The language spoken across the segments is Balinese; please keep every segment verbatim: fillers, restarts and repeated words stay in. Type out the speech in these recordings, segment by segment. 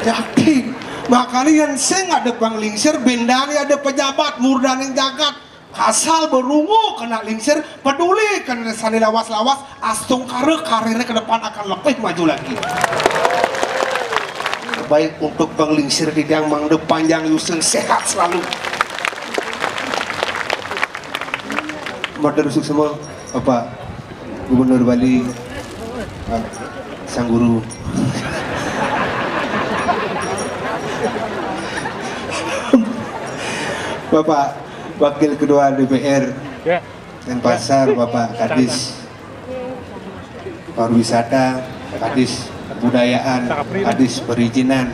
Yakin. Makanya yang sing ada panglingsir, bendane ada pejabat, murdaning jagat. Asal berungu kena lingsir, peduli kena sane lawas-lawas, astungkara karirnya ke depan akan lebih maju lagi. Baik untuk panglingsir di tiang mangda panjang yusung sehat selalu. Matur suksma, Bapak Gubernur Bali, Pak Sang Guru. Bapak Wakil Ketua D P R Denpasar, Bapak Kadis Pariwisata, Kadis Kebudayaan, Kadis Perizinan,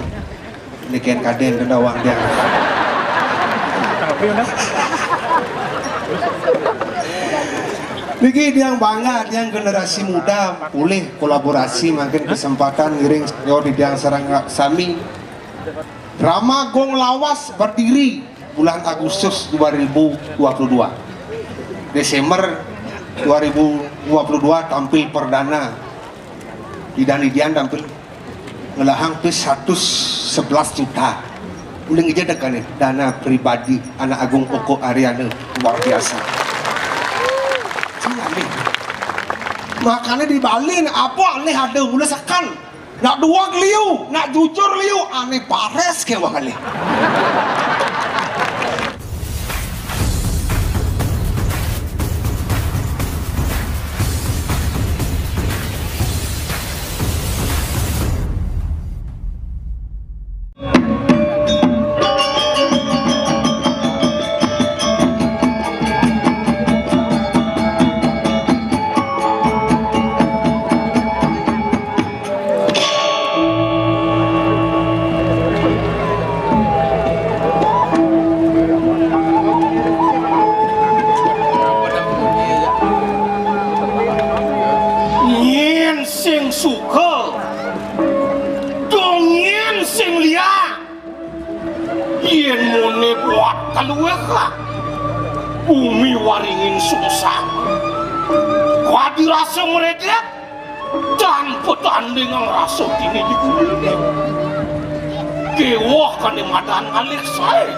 niki kaden kena wang tiang. Niki tiang bangga, tiang generasi muda, boleh kolaborasi, makin kesempatan ngiring yo di tiang sareng sami. Drama Gong Lawas berdiri bulan Agustus dua ribu dua puluh dua. Desember dua ribu dua puluh dua tampil perdana. Idan Idian tampil ngelahang pis seratus sebelas juta. Uling ija dekan nih, dana pribadi Anak Agung Oko Ariana luar biasa. Makanya di Bali nih, apa aneh ada mula sekan. Nak dua liu, nak jujur liu, aneh pares ke wang aneh. Nyen sing suka, dong nyen sing liak. Yen mone buat kaluweh, bumi waringin sungsang. Kadi rasa mredek, tanpa tanding rasa dini di gumine. Keweh kane madan ngalih sae.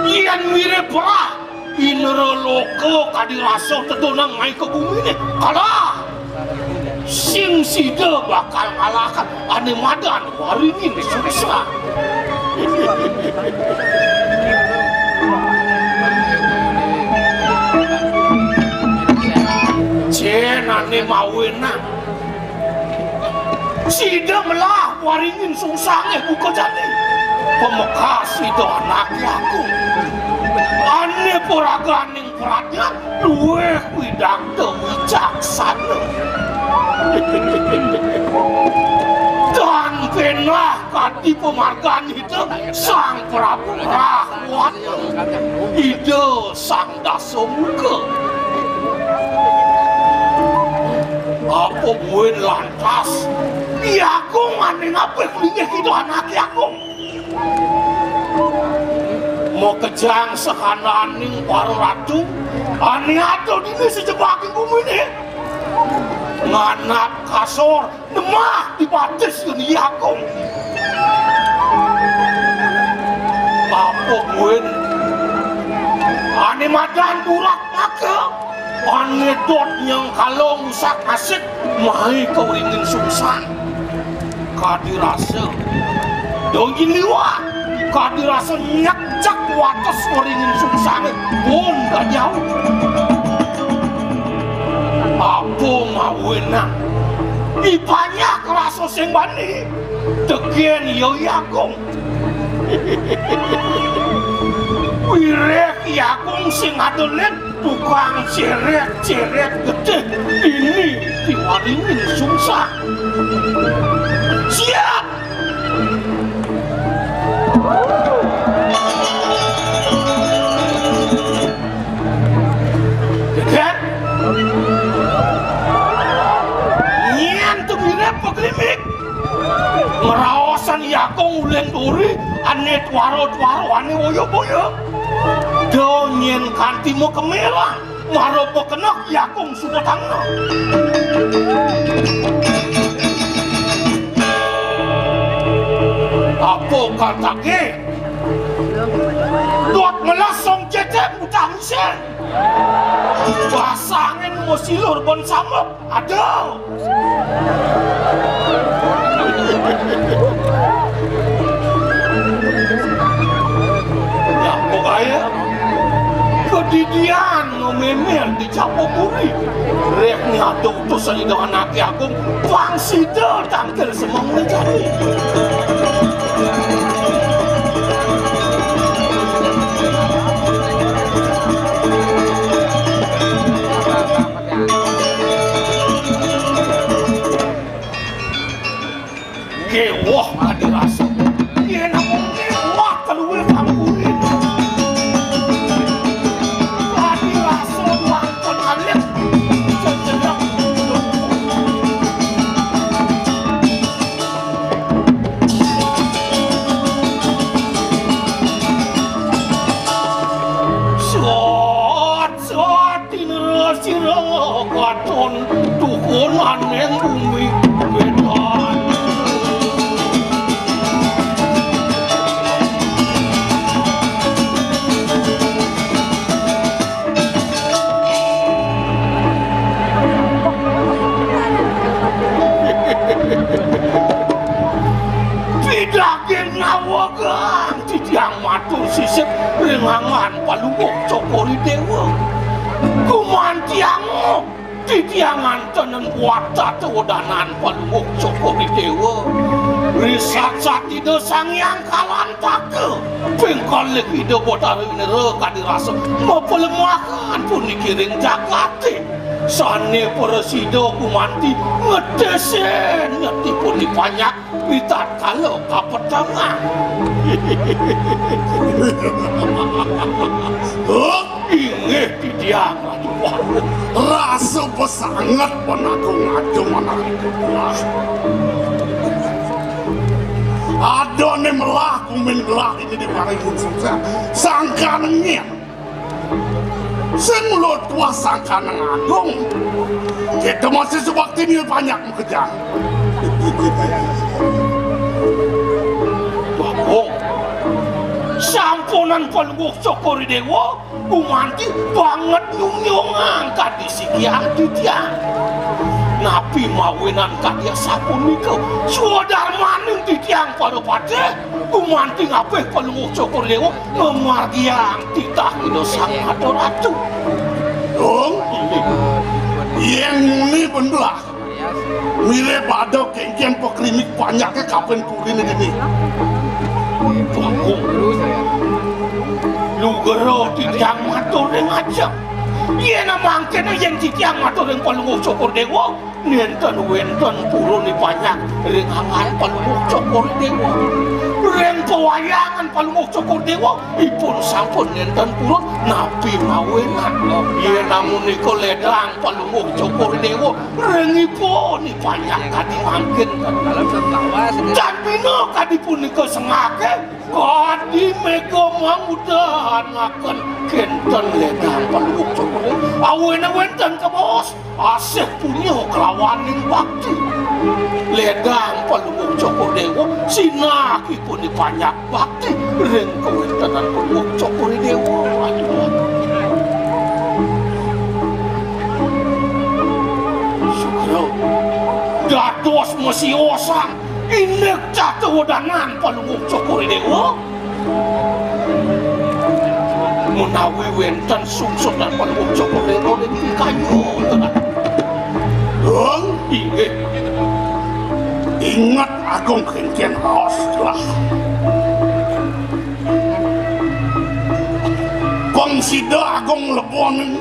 Yen mirib perah, Indra loka kadi rasa tedonang mai ka gumine. Kalah! Sing sida bakal ngalahkan ane madan waringin sungsang. Cenane mawinan. Sida melah waringin sungsange buka jani. Pamekas sida anake agung. Ane paraganing pradnyan luwih widakta wicaksana. Tan kenah kadi pamargan ida Sang Prabu Rahwana. Ida Sang Dasamuka. Apa buin lantas? Ki Agung ane ngapih linggih kita anake Agung. Makejang sahananing para ratu, ane ada dini sejebaking gumine. Nganap kasor, nemah dibatis ngendi Agung. Apa buin? Ane madan durak maka, ane dot nyengkala ngusak-asik, mai ka waringin sungsang. Kadi rasa dongin liwat, kadi rasa nyekcek wates waringin sungsange pun gak jauh. Apa mawenang? Ibanyak rasa sing bani, teken ya Agung. Wiréh Agung sing adolen tukang ceret-ceret getih dini diwaringin sungsang. Siap! Geger! Nyén tuh mirip peglimik. Ngraosan Agung uling duri, ané twara-twara, ané waya-waya. Da nyén kanti makemelan, mara pakeneh Agung suba tangna. Apa katake? Dot melas song cecep utang isin. Basangin masilur ban samuk. Aduh. Ya, pokoke kedidian mememel di Japukuri. Rek nyatu utusan Ida Anake Agung, pang sida tangkil semeng jani. Kéweh kadi rasa. Yén amun kéweh kaluwih kampurin. Kadi rasa wangkon alit. Cecedhak. Suat, suat. Tinera sira katon tuhunaning bumi wetan. Pidaging ngawegang. Titiang matur sisip ring anggan Palungguh Cokor I Déwa. Gumantiang titiang ngantenen buat tata wedanan Palungguh Cokor I Déwa. Risat sat Ida Sang Hyang Kalantaka. Ping kalih Ida Batara Winera kadi rasa mapalemahan puniki ring jagaté. Sané prasida gumanti ngetisin nyetipun I Panyak. Ritatkala kapetengan. Inggih titiang Ratu Wahyu. Rasa pesanget penagung-agung anak itu. Adané melah kumin gelah ini di paringun sukses. Sangkan nengin. Sing luwih kuasa Sangkaning Agung. Kita masih subakti ni banyak makejang. Bagong. Sampunan Palungguh Cokor I Déwa, gumanti banget nyungyungang kadi sikian titiang. Napi mawinan kadi asapunika? Swadarmaning titiang para patih, gumanti ngapih Palungguh Cokor I Déwa, Mamargiang titah Ida Sang Nata Ratu. Dong, yén nguni bener, mirib ada kéngkén pakrimik panyaké kapin puriné kéné. Bagong. Lugra titiang matur ring ajeng. Yén mangkéné yén titiang matur ring Palungguh Cokor I Déwa, Nénten wénten purun I Panyak ring anggan Palungguh Cokor I Déwa. Ring pawayangan Palungguh Cokor I Déwa, ipun sampun nénten purun napi mawinan. Yén amunika ledang Palungguh Cokor I Déwa, ring ipun I Panyak kadi mangkin. Tan bina kadi punika sengaké, kadi méga mangudanaken kénten ledang Palungguh Cokor I Déwa. Awéné wénten kabaos. Asih punya kelawaning bakti. Ledang Palungguh Cokor I Déwa, sinah ipun I Panyak bakti ring kawéntenan Palungguh Cokor I Déwa. Sugra, dados masiosan indik cata wedanan Palungguh Cokor I Déwa. Menawi wénten sungsunan Palungguh Cokor I Déwa ring pikayunan. Dong, inggih. Inget Agung kéngkén raos gelah. Pang sida Agung nglebonin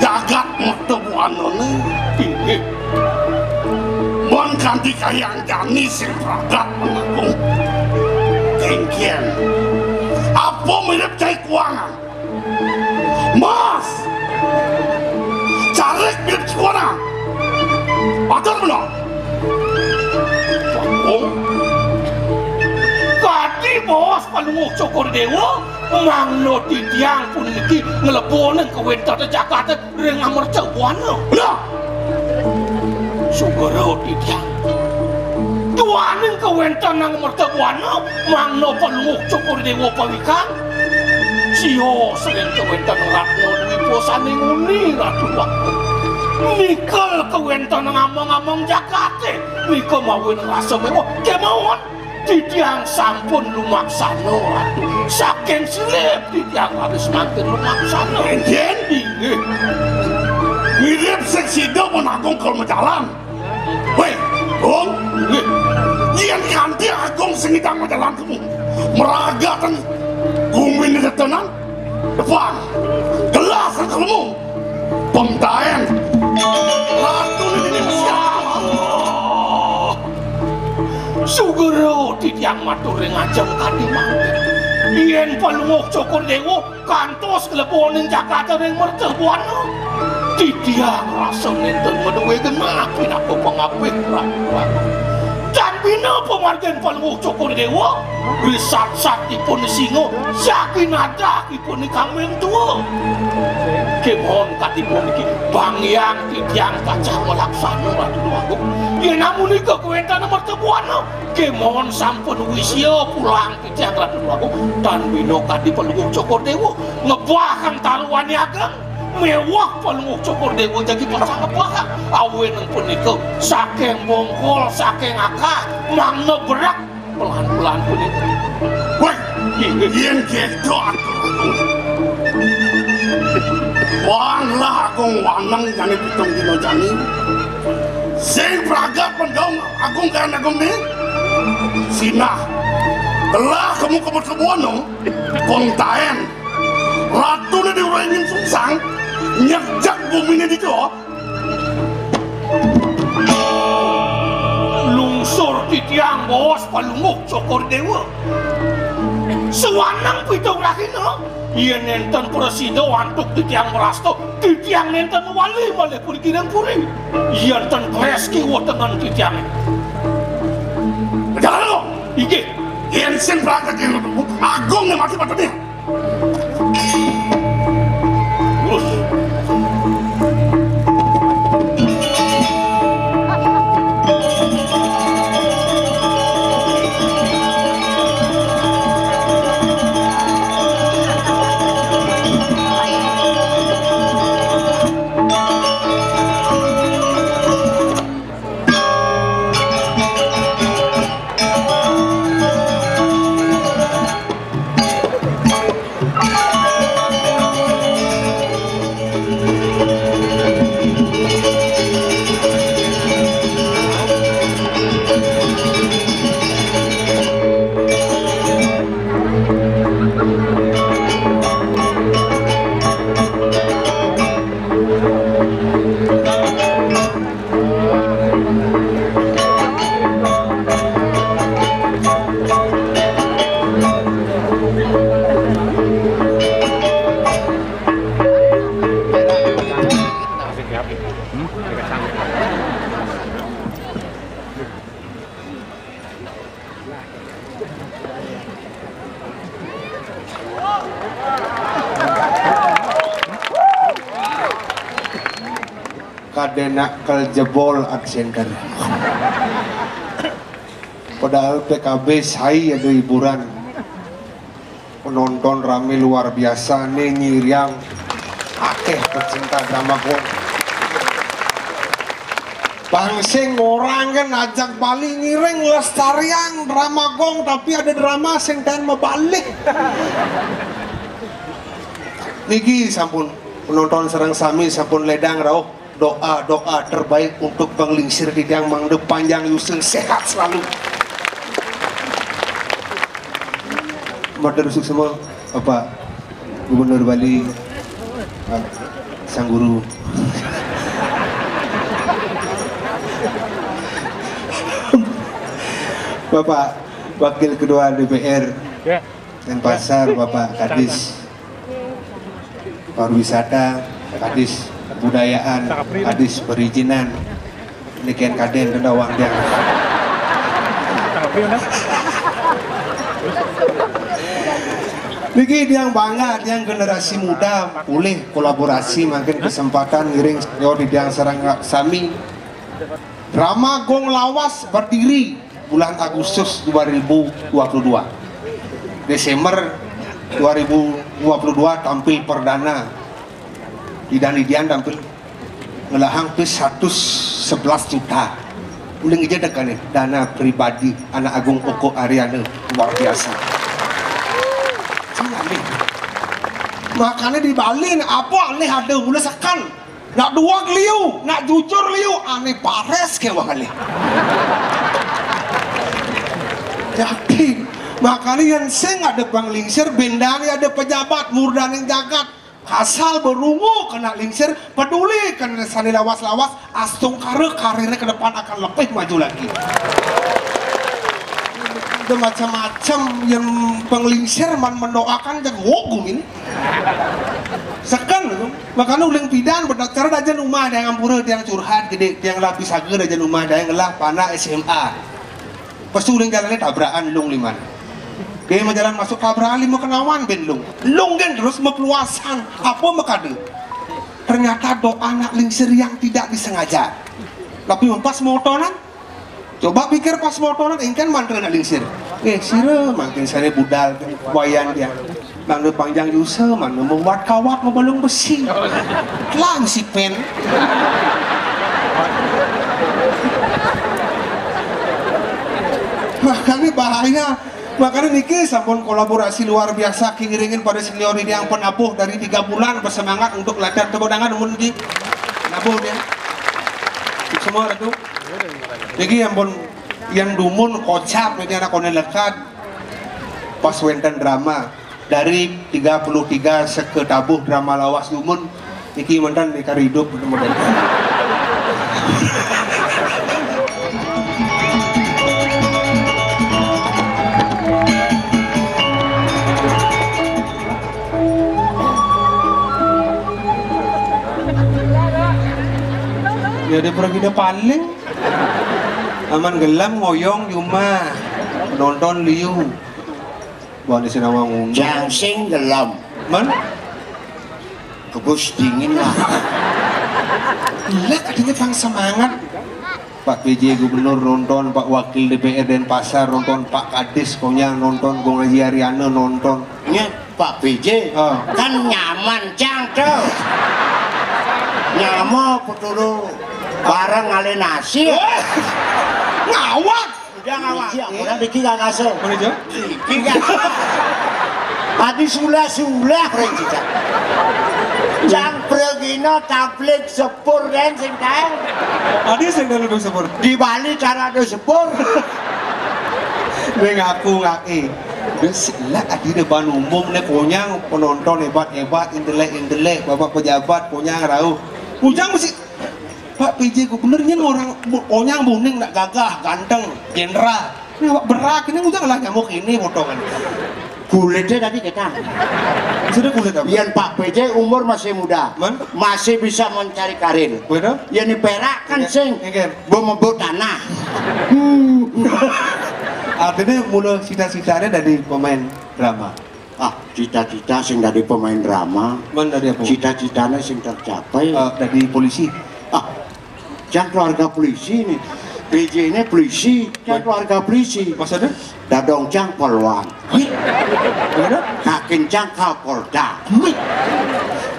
jagat mata buanané. Inggih. Mun kanti kayang jani sing pragat Agung. Kéngkén. Apa mirib cai kuangan? Mas. Carik mirib cai kuangan. Atur bener. Oh. Kadi baos Palungguh Cokor I Déwa, mangda titiang puniki nglebonin kawéntenan jagaté ring amerta buana. Lah. Sugra titiang. Paning kawéntenan mertabuana, mangda Palungguh Cokor Déwa pawikang. Sios ring kawéntenan Ratna Dwipa sané nguni Ratu Déwa. Nikel kawéntenan ameng-ameng jagaté, nika mawinan rasa méweh. Kémaon titiang sampun lumaksana, Ratu. Saking silib titiang raris mangkin lumaksana. Énjén? Inggih. Mirib sing sida pun Agung kal majalan. Wéh, Gung. Nggih. Yén kanti Agung sing ngidang majalan kemu, maragatang guminé tetenan, depan. Gelah sing kemu. Pemtaén. Ratuné dini siap. Sugera titiang matur ring ajeng kadi mangkin. Yén Palungguh Cokor Déwa kantos nglebur ning jagaté ring mertabuana. Titiang rasa nénten madué genah pinaka pangapih Prabu. Tan bina pamargin Palungguh Cokor Déwa, risatsat ipun singa, jagi nadah ipun kambing tua. Kémaon kadi puniki, banggiang titiang pacang malaksana Ratu Déwagung. Yén amunika kawéntenan mertabuana, kémaon sampun wisia pulang titiang Ratu Déwagung, tan bina kadi Palungguh Cokor Déwa ngebahang taruhané ageng, méweh Palungguh Cokor Déwa jagi pacang ngebahang. Awinan punika, saking bongkol, saking akah, mangda berek pelan-pelan punika. Wéh, yén kéto atur Agung. Wanglah Agung waneng jani pitung dina jani. Sing pragat pendong Agung kan Agung ni. Sinah. Telah kamu kebun-kebunan, Kong Taén. Ratuné di Urengin Sungsang, nyejek guminé dija. Lungsur titiang baos Palungguh Cokor Déwa. Sawaneng pitung rahina, yén nénten prasida antuk titiang mrasta, titiang nénten wali malih puri kiring puri. Yén ten kres kiwa tengen titiang. Jalan lo. Inggih. Yén sing pragat Agung né mati patutnya. Kadéna kel jebol at center. Padahal P K B sai ada hiburan. Penonton ramé luar biasa nih, nyiriang. Akéh pecinta drama gong. Bang sing orang kan ajak Bali ngiring lestariang drama gong, tapi ada drama sing tan mabalik. Niki sampun penonton sareng sami sampun ledang rauh. Doa-doa terbaik untuk Bang Lingsir Didang, mangda panjang yuswa, sehat selalu. Matur suksma Bapak Gubernur Bali, Pak Sang Guru. Bapak Wakil Ketua D P R Denpasar, Bapak Kadis Pariwisata, Kadis Kebudayaan, Kadis Perizinan. Niken Kadén tenda wang tiang. Niki tiang bangga, tiang generasi muda, boleh kolaborasi, mangkin kesempatan ngiring yo di tiang sareng sami. Drama Gong Lawas berdiri. Bulan Agustus dua ribu dua puluh dua. Desember dua ribu dua puluh dua tampil perdana. Di Danidian tampil ngelahang pis seratus sebelas juta. Uling ija dekan nih, dana pribadi Anak Agung Oko Ariana, luar biasa. Sing alih. Makanya di Bali nih, apa alih ada mula sekan. Nak dua liu, nak jujur liu, ane pares ke wah alih. Yakin. Makanya yang sing ada panglingsir, bendane ada pejabat, murdaning jagat. Asal berungu kena lingsir, peduli kena sane lawas-lawas, astungkara karirnya ke depan akan lebih maju lagi. Ada macam-macam yang penglingsir man mendoakan jago gumin. Seken tu. Makanya uling pidan, cara dajan rumah ada yang ampura, ada yang curhat, gede, ada yang lapis harga dajan rumah, ada yang ngelah panak S M A. Pas tu uling jalannya tabrakan lung liman. Dia mau jalan masuk tabrakan lima kenawan ben lung. Lung kan terus mepeluasan. Apa makada? Ternyata doa anak lingsir yang tidak disengaja. Tapi pas motonan, coba pikir pas motonan, ingkan mantra anak lingsir. Eh, sira makin sana budal, wayan dia. Mangga panjang yusa, mana membuat kawat, membalung besi. Telang si pen. Makanya bahaya. Makanya niki sampun kolaborasi luar biasa, kiringin pada senior ini yang penabuh dari tiga bulan bersemangat untuk latihan. Tepuk tangan mun niki. Penabuh dia. Semua ratu. Niki yang pun yang dumun kocap niki anak konen lekat. Pas wenten drama dari tiga puluh tiga seke tabuh drama lawas dumun. Iki mantan nih kari hidup bener-bener. Ya dia pergi dia paling aman gelam ngoyong cuma nonton liu. Bukan di sini awang undang. Jang sing gelam. Man? Kebus dingin lah. Lah katanya pang semangat. Pak P J Gubernur nonton, Pak Wakil D P R Denpasar nonton, Pak Kadis Konyang nonton, Gong Haji Ariana nonton. Nya Pak P J. Ah. Kan nyaman cang tuh. Nyama petulu bareng ale nasi. Ngawak. Udah ngawak. Iya, orang bikin gak ngaso. Mana, Jo? Bikin gak. Adi sulah-sulah, Ren, cicak. Jang pregina tablik sepur, Ren, sing tahu. Adi sing dalam sepur. Di Bali cara ada sepur. Dia ngaku ngaki. Dia sila adi depan umum nih konyang penonton hebat-hebat, intelek-intelek, bapak pejabat konyang rauh. Ujang mesti Pak P J gubernur nyen orang bu- onyang buning nak gagah, ganteng, jenderal. Ini awak berak ini udah lah nyamuk ini potongan. Kulitnya tadi kita. Sudah kulit apa? Yang Pak P J umur masih muda, Man? Masih bisa mencari karir. Betul? Yang di Perak kan Iya. Sing Iya. Bemebut tanah. Hmm. Artinya mula cita-citanya dari pemain drama. Ah, cita-cita sing dari pemain drama. Man dari apa? Cita-citanya sing tercapai. Eh, dari polisi. Ah, cang keluarga polisi nih. P J ini polisi, cang keluarga polisi. Maksudnya? Dadong cang polwan. Wih, gimana? Kakin cang kapolda. Wih.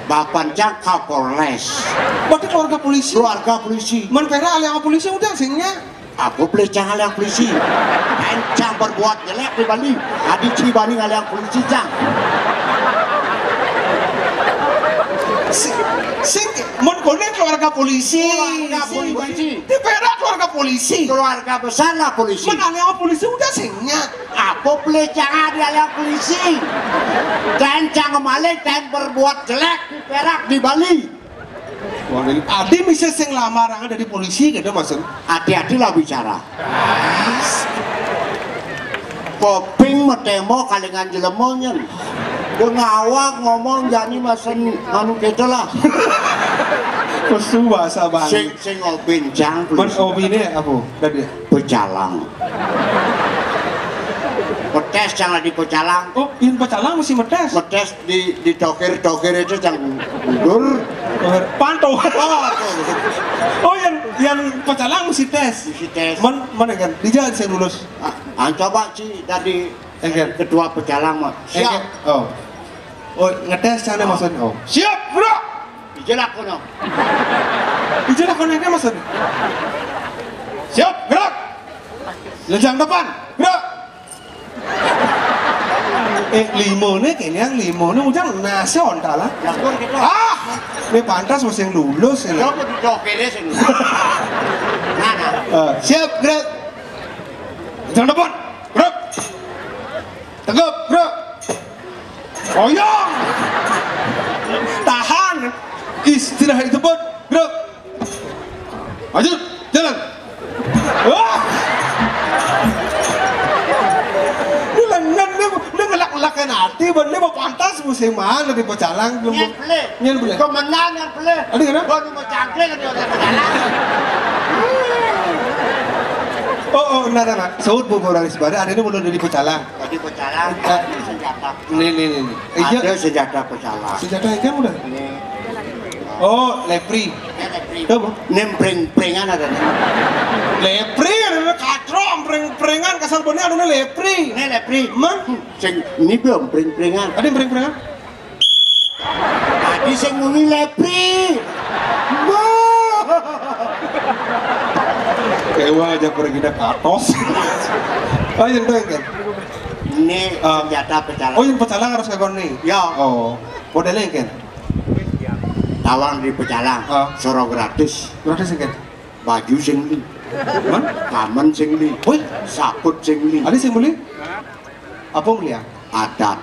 Bapan cang kapolres. Berarti keluarga polisi. Keluarga polisi. Man Perak aliang polisi udah singnya. Aku beli cang aliang polisi. Lain cang berbuat jelek di Bali. Adi cibani aliang polisi cang. Sing, sing, mun kono keluarga polisi. Keluarga polisi. Di Perak keluarga polisi. Keluarga besar lah polisi. Mun aliang polisi udah singnya. Aku beli cang adi aliang polisi. Dan cang malik dan berbuat jelek di Perak di Bali. Wah, adi bisa sing lamar ada di polisi gitu maksud. Hati-hati lah bicara. Koping metemo kalingan jelema nyen. Dia ngawak ngomong jani masen anu kita lah. Pesu bahasa Bali. Sing sing obincang. Man obine apa tadi? Pecalang. Petes jangan di pecalang. Oh, in pecalang mesti metes. Metes di di tokir-tokir itu yang mundur. Panto. Oh, yang Yang pecalang mesti tes. Mesti tes. Men, men kan, dija sing lulus. Ah, ah, coba si tadi ketua pecalang mah. Siap. Oh. Oh, ngetes cara maksudnya. Oh. Siap, bro. Ija lakonan. Ija lakonan kan maksudnya. Siap, gerak. Lejang depan, gerak. Eh, lima nih, kayaknya lima nih, ujang nasi onta lah. Lakukan gitu. Ah, ini pantas masih yang lulus ini. Coba di jokernya sini. Nah, nah. Eh, siap, gerak. Lejang depan, gerak. Tegap, gerak. Oyong. Tahan. Istirahat di tempat, gerak. Maju, jalan. Wah. Ini lengan, ini, ini ngelak-ngelakan hati, ban ini mau pantas musim mana di pecalang, belum. Nyen beli. Nyen beli. Kemenangan beli. Ada kenapa? Baru mau cangkring, ada orang pecalang. Oh, oh, nah, nah, nah. Saut, Bu, Bu Raris, pada ada ini mulai dari pecalang. Tadi pecalang, eh, senjata. Ini, ini, ini, ini. Eh, iya. Ada senjata pecalang. Senjata yang udah. Ini. Oh, lepri. Ini lepri. Tuh, Bu. Ini pring-pringan ada nih. Lepri, ada nih, katro, pring-pringan, kasar bener ada nih lepri. Ini lepri. Mah? Sing, ini belum pring-pringan. Ada yang pring-pringan? Tadi sing muni lepri. Wah. Kewa aja pergi dah katos. Oh, yang itu kan? Ini, ah, senjata pecalang. Oh, yang pecalang harus kayak nih. Ya. Oh, modelnya kan? Tawang di pecalang. Ah. Soro gratis. Gratis kan? Baju sing li. Hah? Kamen sing li. Wih. Saput sing li. Ada sing beli? Apa mulia? Adat.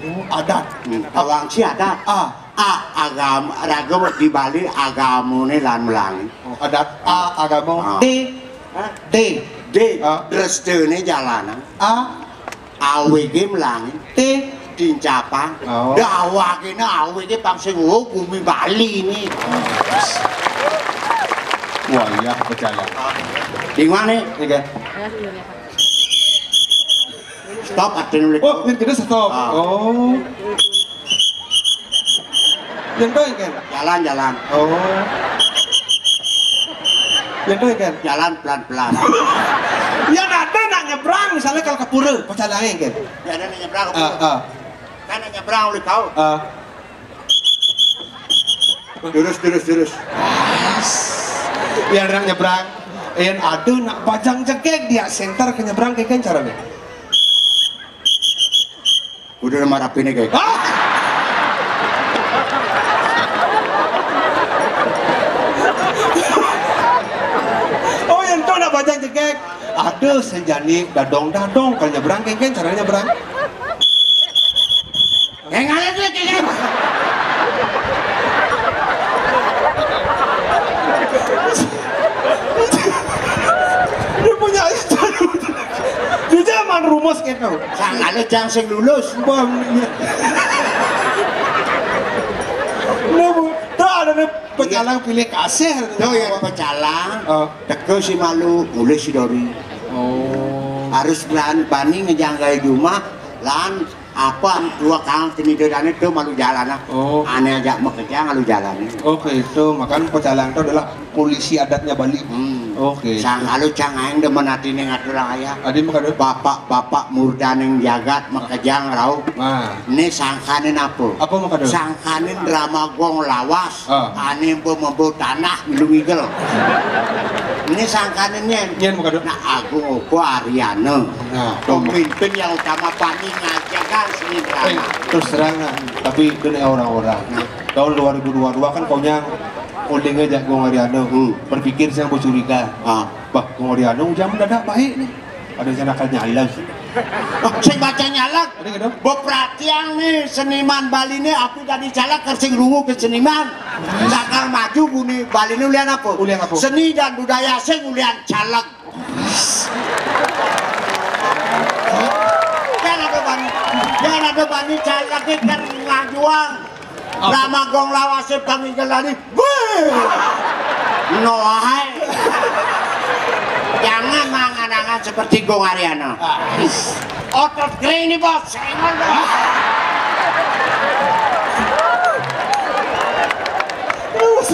Oh, adat. Hmm, tawang si adat. Ah. A, agama, raga di Bali agamane lan melangi. Oh, adat A, agama. Ah. D. Hah? D. D. Ah. Drestene jalanan. A. Awege melangi. T. Dincapang. Oh. Dawakene awege pang sing, oh, bumi Bali ini. Wah, iya, percaya. Di mana? Tiga. Stop, ada nulis. Oh, ini kita stop. Ah. Oh. Yang tahu kan? Jalan, jalan. Oh. Yang tahu kan? Jalan pelan-pelan. Ya, ada nak nyebrang, misalnya kalau ke pura, pecalang kan? Ya, ada nak nyebrang ke pura. Ah, ah. Kan nak nyebrang oleh kau. Ah. Terus, terus, terus. Ya, ada nak nyebrang. Yang ada nak bajang jegeg dia center ke nyebrang, kayak kan caranya. Udah nama rapine, kayak. Ah! Oh, yang tu nak bajang jegeg. Ada sejani dadong-dadong kalau nyebrang, kayak kan caranya nyebrang. Yang ada tu, kayak kan. Dia punya istana. Di zaman rumus gitu. Sangkane jang sing lulus. Bang, iya. Nah, Bu, tuh ada nih pecalang pilih kasih. Tuh yang pecalang. Oh. Teko si malu, mulih si dori. Oh. Harus berani, bani ngejanggai jumah, lan apa dua kang tini dodane tuh malu jalan, ah. Oh. Ane ajak mekeja ngalu jalan. Oke, itu makanya pecalang itu adalah polisi adatnya Bali. Hmm. Oke. Sang kalu cang aing demen atine ngatur ayah. Adi mah kadang. Bapak-bapak murdaning jagat makejang rauh. Nah. Ini sangkanin apa? Apa mah kadang? Sangkanin drama gong lawas. Ah. Ane empu-empu tanah milu ngigel. Ini sangkanin nyen. Nyen mah kadang. Nah, Agung Opo Ariana. Nah, pemimpin yang utama bani ngajagang seni drama. Eh, terus terang nah, tapi gini orang-orang. Nah. Tahun dua ribu dua puluh dua kan konyang, uling aja Gong Ariano. Hmm. Berpikir saya mau curiga. Ah. Bah, Gong Ariano udah mendadak baik nih. Ada yang nakal nyala sih. Ah, saya baca nyalak. Ada gitu? Bo perhatian nih seniman Bali nih, aku jadi caleg kersing rungu ke seniman. Bakal maju buni Bali ini ulian apa? Ulian apa? Seni dan budaya sing ulian caleg. Jangan ada bani, jangan ada bani caleg kan ngajuang. Lama gong lawase panggil tadi. Wih. Noah. Jangan mangan-angan seperti Gong Ariana. Ah. Otot kering nih, Bos. Senggol, Bos.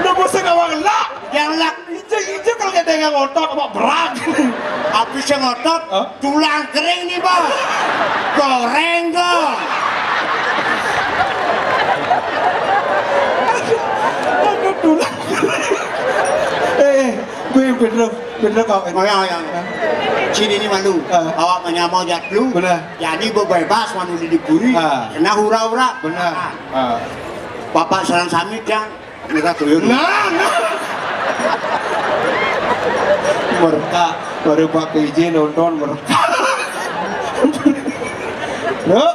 Udah bosan awak lah. Yang lak, ijo-ijo kalau kita yang ngotot, apa berat? Habis yang ngotot, hah? Tulang kering nih, Bos. Goreng dong. Aduh, tulang. Eh, eh, gue yang bener, bener kok. Oh, ya, ya. Hah? Sini ini malu. Ah. Awak menyamar jat lu. Benar. Jadi bebas malu di diburi. Ah. Kena hura-hura. Benar. Ah. Bapak sareng sami, Jang. Mereka tuyul. Nah, nah. Mereka baru Pak P J nonton mereka. Yuk.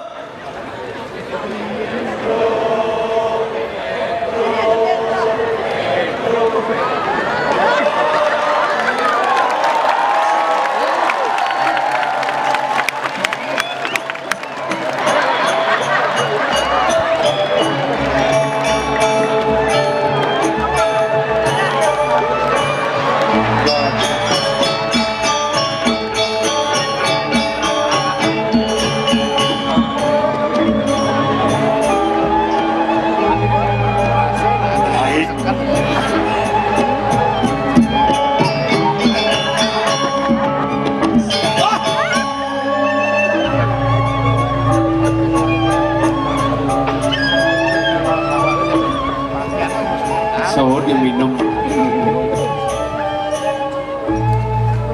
Saur diminum.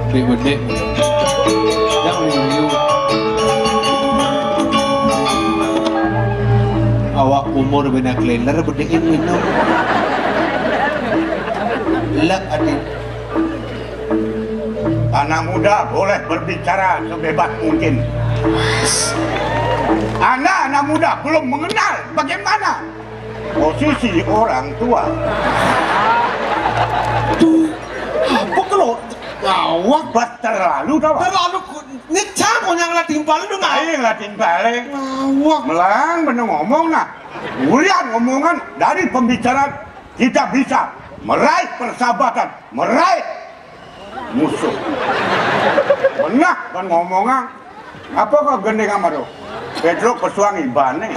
Dek bedek. Yang minum. Awak umur bina keleler bedekin minum. Lek adi. Anak muda boleh berbicara sebebas mungkin. Anda anak muda belum mengenal bagaimana posisi orang tua. Tuh, apa kalau ngawak? Bah, terlalu tau. Terlalu ku-, ini cang konyang lah timpal itu, Mak. Ayo lah timpal. Ngawak. Melang bener ngomong nah. Ulian ngomongan dari pembicaraan kita bisa meraih persahabatan, meraih musuh. Benah kan ngomongan. Apa kau gending sama tu? Pedro pesuang ibane.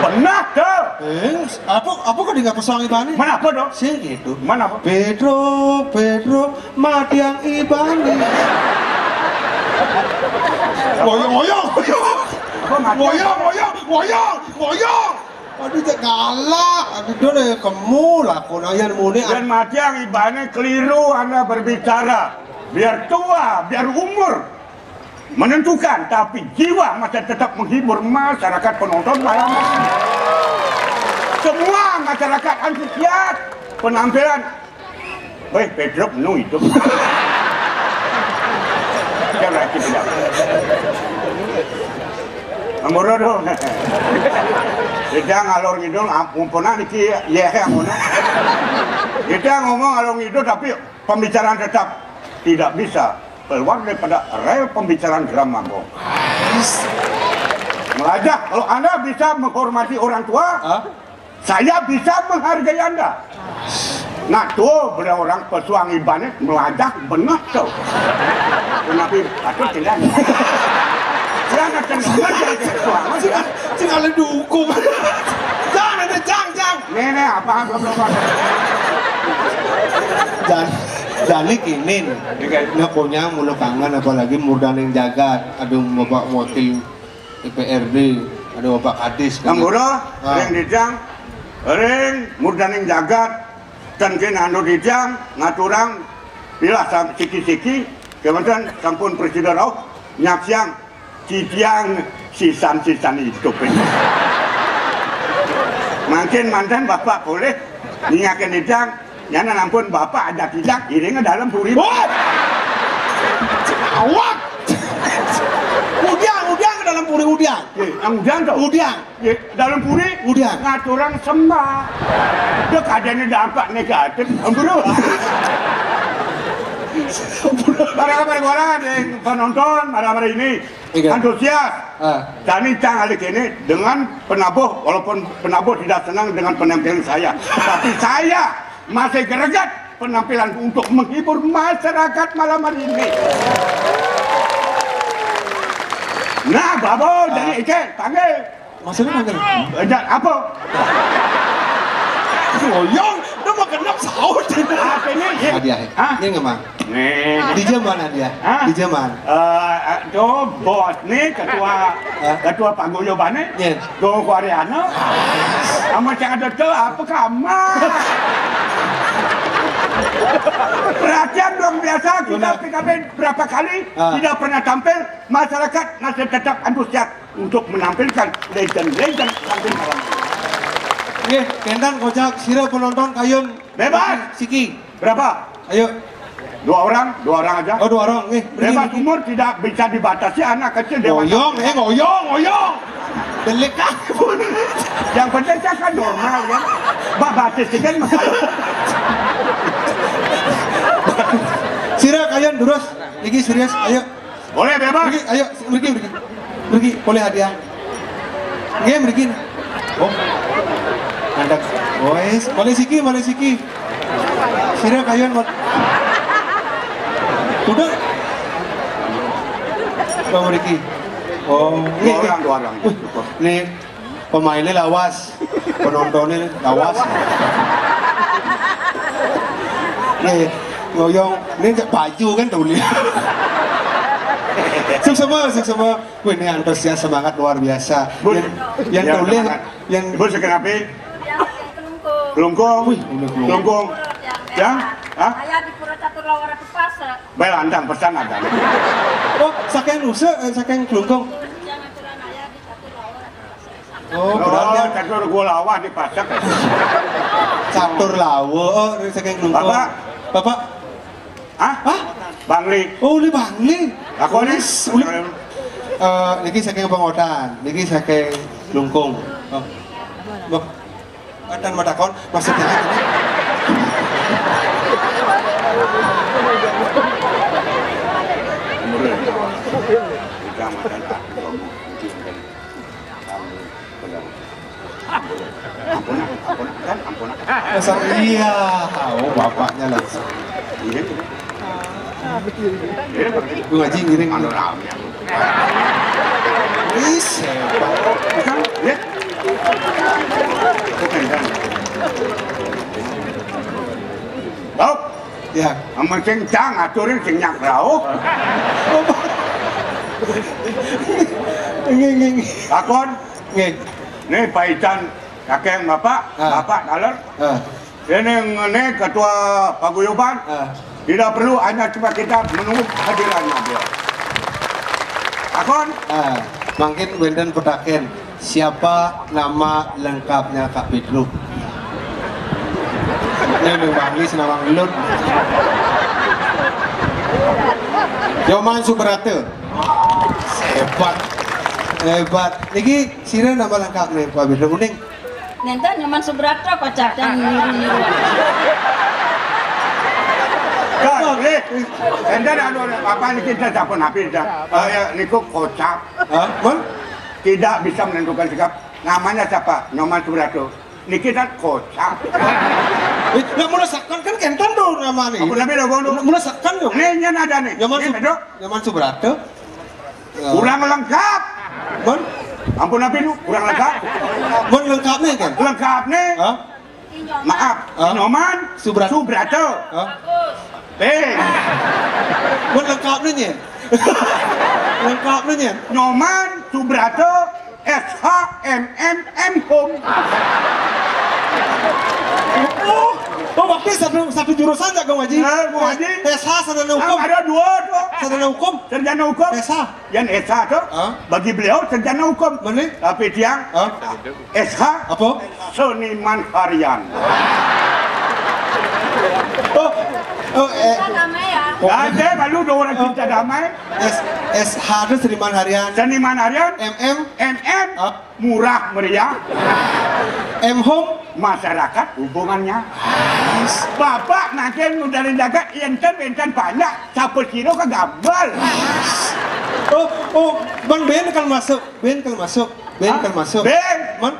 Benah tu. Eh, apa, apa kau dengar pesuang ibane? Mana apa tu? Sing gitu. Mana apa? Pedro, Pedro, matiang ibane. Woyong, woyong, woyong. Apa matiang? Woyong, woyong, woyong, woyong. Aduh, cek galak. Aduh, dole kemu lah, kau nanya muni. Dan matiang ibane keliru Anda berbicara. Biar tua, biar umur menentukan, tapi jiwa masih tetap menghibur masyarakat penonton malam. Semua masyarakat antusias penampilan. Weh, Pedro penuh itu. Jangan kita. Amoro dong. Kita ngalor ngidul, am-, mumpuna niki, ya, ya, mumpuna. Kita ngomong ngalor ngidul, tapi pembicaraan tetap tidak bisa keluar daripada rel pembicaraan drama, Bong. Melajah, kalau Anda bisa menghormati orang tua, hah? Saya bisa menghargai Anda. Nah, tuh, beliau orang pesuang ibane melajah benar tuh. Tapi patut tidak. Jangan kena pesuang. Sing, sing ale dukung. Jangan ada, jang, jang. Nenek apa, apa, apa. Jan-, jani kini nih. Iya, kan? Nah, konyang mulu kangen, apalagi murdaning jagat. Aduh, Bapak Wakil D P R D, ada Bapak Kadis, kan? Ngambura, ah. Ring Dijang, ring murdaning jagat, ten ken anu Dijang, ngaturang, pilah sam-, siki-siki, kemudian sampun presiden rauh, nyaksiang, titiang, sisan-sisan hidup ini. Mangkin manten Bapak boleh, ningakin Dijang, Nyana ampun Bapak ada tidak iring ke dalam puri. Wah! Awak! Udiang, udiang ke dalam puri, udiang. Eh, yang udiang tuh? Udiang. Eh, dalam puri? Udiang. Ngaturang sembah. Dek adanya dampak negatif. Ampun. Para, para, para, para, penonton, para, para ini. Iya. Antusias. Ah. Jani cang alik ini dengan penabuh, walaupun penabuh tidak senang dengan penampilan saya, tapi saya masih greget penampilan untuk menghibur masyarakat malam hari ini. Nah, Babo, ah. Jadi Ike, panggil. Maksudnya panggil? Eh, ja-, apa? Ngoyong, dia mau Kenapa saut? Apa ini? Hadiah. Hah? Ini nggak, Mang? Nih. Di zaman hadiah. Hah? Di zaman. Eh, eh, tuh bos nih, ketua, Hah? Ketua paguyuban nih. Iya. Tuh Koreana. Sama cak ada tuh apa kamar? Perhatian luar biasa, kita Benar. P K B berapa kali Ah. Tidak pernah tampil, masyarakat masih tetap antusias untuk menampilkan legend-legend tampil malam. Nggih, kénten kocak sira penonton kayun Bebas. Siki. Berapa? Ayo. Dua orang, dua orang aja. Oh, dua orang. Nggih, Bebas mriki. Umur tidak bisa dibatasi, anak kecil dewasa. Ngoyong, eh ngoyong, ngoyong. Delik aku. Yang penting saya kan normal ya. Mbak batis kan. Sira kayun durus. Niki serius, ayo. Boleh bebas. Mriki, ayo, mriki, mriki. Mriki, boleh hadiah. Nggih, mriki. Oh. Mantap. Wes, boleh siki, boleh siki. Sira kayun mau. Udah. Bang mriki. Oh, nggih, Dua orang, nggih. Dua orang. Wih, nih pemainnya lawas, penontonnya lawas. Nih, ngoyong, ini cek baju kan tuh nih. Suksema, suksema. Wih, ini antusias semangat luar biasa. Bun, Yang, yang ya, tulis, semangat. Yang Ibu sekenapa? Kelungkung. Kelungkung. Wih, ini kelungkung. Kelungkung. Ya? Hah? Saya di Pura Catur Lawara Tepasa. Baik, andang pesan ada. Oh, saking Nusa, eh, saking Kelungkung. Jangan curang, saya di Catur Lawara Tepasa. Oh, berarti Oh, catur gua lawah di pasar. Catur lawa, oh, saking Kelungkung. Bapak? Bapak? Hah? Hah? Bangli. Oh, ini Bangli. Aku nih. Ulis, ulis. Eh, niki saking Pengotan, niki saking Kelungkung. Oh. Mbah, kadang matakon, maksudnya apa? Kecamatan Agung. Ampun, ampun, kan, ampun. Dasar iya. Oh, bapaknya langsung. Iya. Iya, Pak. Bu Haji ngiring. Anu rame. Wis, hebat. Kan, ya. Bukan, kan. Hop. Ya. Amun sing cang aturin sing nyak rauh. Nggih, nggih, nggih. Takon. Nggih. Nih paican kakek bapak, Ah. Bapak taler. Ah. Ini, ini ketua paguyuban. Ah. Tidak perlu, hanya cuma kita menunggu hadirannya beliau. Takon. Ah, mungkin wénten petaken. Siapa nama lengkapnya Kak Pedro? Ini memang ini senawang gelut. Nyoman Subrata. Hebat. Hebat. Niki sira nama lengkap nih Pak Pedro. Mending Nenten Nyoman Subrata kocak dan niru-niru. Kak, eh, enten anu apa ini kita siapa nabi dah. Eh, ya, niku kocak. Hah? Mon? Tidak bisa menentukan sikap. Namanya siapa? Nyoman Subrata. Niki kan kocak. Eh, lah mula sakan kan kenten tuh namanya. Apa namanya dong? Mula sakan dong. Ini yang ada nih. Nyoman Ini Sub- bedok. Nyoman Subrata. Kurang lengkap. Mon? Ampun apa itu? Kurang lengkap. Mon lengkap nih kan? Lengkap nih. Hah? Maaf, Hah? Nyoman Subrata. Subrata. Hah? Eh, Mon lengkap nih nyen. Lengkap nih nyen. Nyoman Subrata S H M M M Home. Oh, oh, waktu satu, satu jurusan jago ngaji. Eh, Bu Haji. S H sarjana hukum. Ah, ada dua tuh. Sarjana hukum. Sarjana hukum. S H. Yang S H tuh, Hah? Bagi beliau sarjana hukum. Mana? Tapi tiang Hah? S H Apa? Seniman harian. Oh, oh, eh. Ada malu dua orang cinta damai. S, S H itu seniman harian. Seniman harian. M M. M M. Hah? Murah meriah. M Home. Masyarakat hubungannya. Bapak makin mudarin jaga enten enten banyak. Siapa kira ke gambal. Oh, oh, Bang Ben kan masuk. Ben kan masuk. Ben Hah? Kan masuk. Ben. Mon?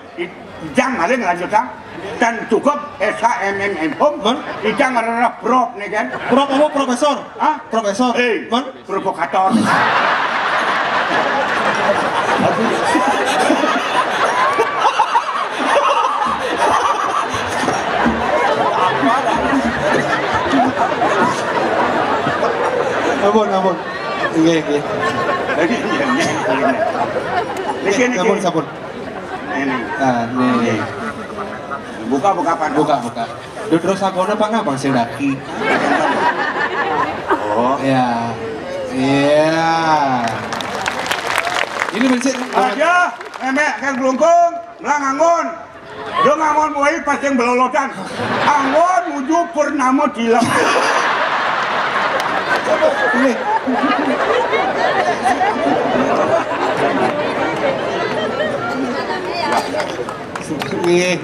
Ijang maling lanjut ah. Dan cukup S H M M M Home. Mon? Ijang ngarep prop nih kan. Prop apa profesor? Hah? Profesor. Eh, Mon? Provokator. Ampun, ampun. Nggih, nggih. Niki, niki, niki. Niki, niki. Sampun, sampun. Ini. Ah, nih. Buka, buka, Pak. Buka, buka. Duh, terus aku apa nggak, Bang Sendaki? Oh. Ya. Iya. Ini bersih. Aja, emek kan glungkung, melang anggon. Yo ngangon wae pas sing blolotan. Anggon nuju purnama tilem. Nggih. Nggih.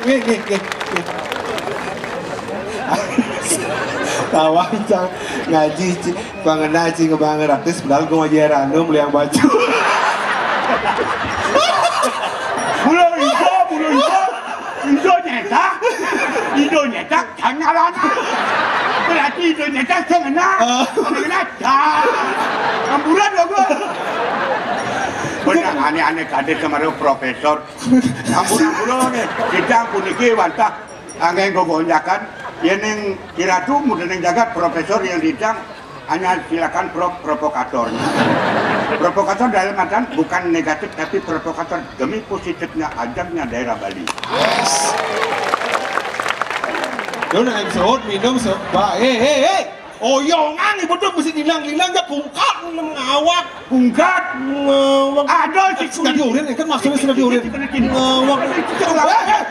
Nggih, nggih, nggih. Tawang, Cang. Ngaji, Ci. Pangena, Ci, ngebangun artis, padahal gua ngaji Ranu, beli yang baju. Mula ijo, mula ijo. Ijo nyetak. Ijo nyetak, jangan nyalana. Berarti ijo nyetak, jangan kena. Oh. Kena, dah. Amburan loh gua. Bener, aneh-aneh, kadé kemarin profesor. Ampun, ampun, nih. Kita puniki wantah anggen gogonjakan. Yen ning Iratu, mudaning jagat, profesor yang diidang, hanya silakan pro-, provokatornya. Provokator dalam artian bukan negatif, tapi provokator demi positifnya, ajaknya daerah Bali. Yes. Dona yang sahur, minum, se-, ba-, eh, eh, eh. Oyongan ibu tuh mesti hilang-hilang, ya, bungkak, ngawak. Bungkak. Ngawak. Ada si sudah diurin, kan maksudnya sudah diurin. Ngawak. Eh, eh, eh.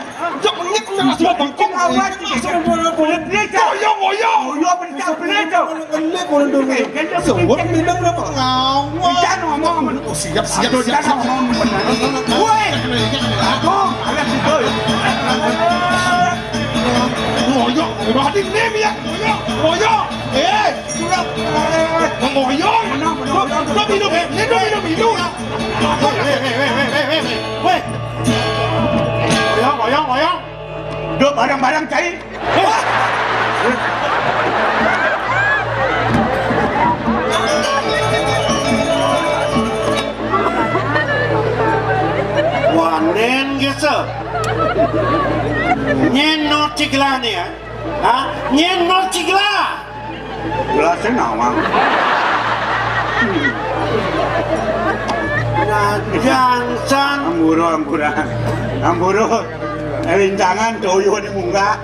Cok, ini kena semua bangkong. Ngawak. Maksudnya bola-bola. Oyong, oyong. Oyong, bener, bener, cok. Ini bola dulu. Eh, kan dia sewot bener. Minum apa? Ngawak. Bisa ngomong. Oh, siap, siap, aduh, siap, jangan siap. Ngomong bener. Woi. Aduh, alah, si boy. Oyong, udah di nim ya. Oyong, oyong. Eh. Ngoyong. Minum, minum, minum. Weh, weh, weh, weh, weh, weh. Weh. Ngoyong, ngoyong, ngoyong. Duh, barang-barang cai. Wah. Wanen gesa. Nyen no ciglane ya. Ha? Nyen no cigla. Gelasé nawang. Nah, jangsan. Amburu, ambura. Amburu. Rintangan toyo ni munggah.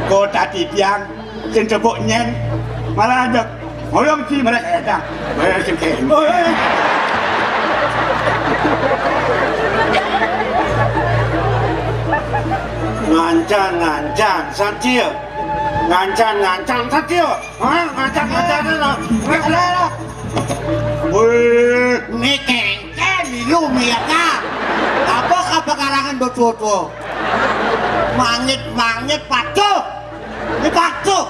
Kota titiang. Sing tepuk nyen. Malah ada. Ngoyong ci malah édang. Malah sing kén. Oh, eh. Ngancan, ngancan, santi ya. Ngancan, ngancan, santi ya. Hah? Ngacak-ngacak lho. Wis lho. Wih, ini kengken milu miaka. Apa kapekarangan betul-betul? Mangit-mangit patuh. Ini patuh.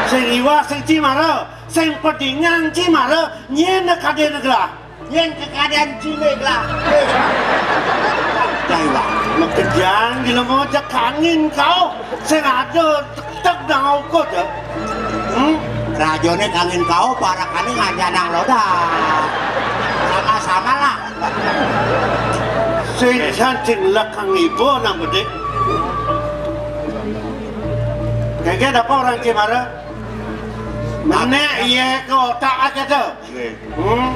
Sing iwak sing cimara, sing pedingan cimara, nyene kadene gelah. Yen kekadéan cilik lah. Jaiwa, makejang gila mau jak angin kau. Sing ada tek-tek nang ukur ya. Hmm? Rajane kangin kau, parakane ngajak nang loda. Sama-sama lah. Sing sancing lekang ibu nang bedik. Kayak apa orang Cimara? Menek iya ke otak aja tuh. Nggih. Hmm.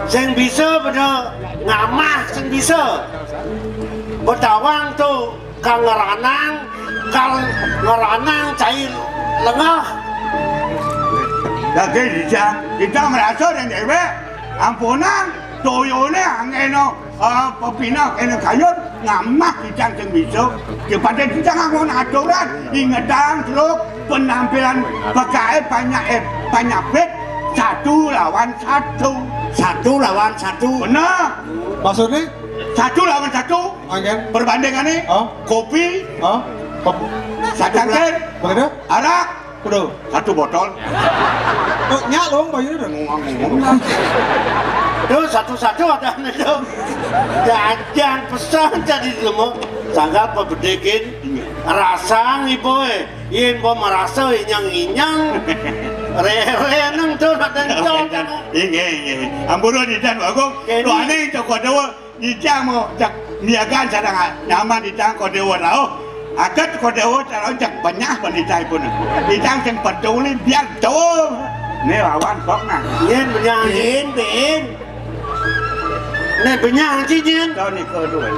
Sing bisa pada ngamah, sing bisa. Bedawang tu kang ngeranang, kang ngeranang cair lengah. Daging dijang, kita merasa dan dewek, ampunan, toyone angeno. Ah, pepinah kene kayun ngamah kita sing bisa. Dipate kita nganggo aturan, ingetan terus penampilan pegawai banyak, eh, banyak bet satu lawan satu. Satu lawan satu. Bener. Maksudnya? Satu lawan satu. Anggen. Perbandingannya, oh, kopi, oh, satu cangkir, begitu? Arak, udah satu botol. Oh, nyak dong, bayarnya udah ngomong-ngomong. Tuh, satu-satu ada nih, tuh. Jajan pesan jadi semua. Sangka apa bedekin? Iya. Rasa nih, boy. Yen bo merasa inyang-inyang. Rere nang tuh, ada yang cocok. Inggih, inggih. Ampura, Didan Bagong. Kene. Tuane cocok dewa. Ijang mau cak miagan sareng nyaman ijang kok dewa rauh. Adat kok Déwa cara jak benyah penitaipun. Idang sing peduli biar tuh. Nih lawan kok nah. Yen benyah. Bin, bin. Nek benyah sih, Jin. Tahu nih, kedua.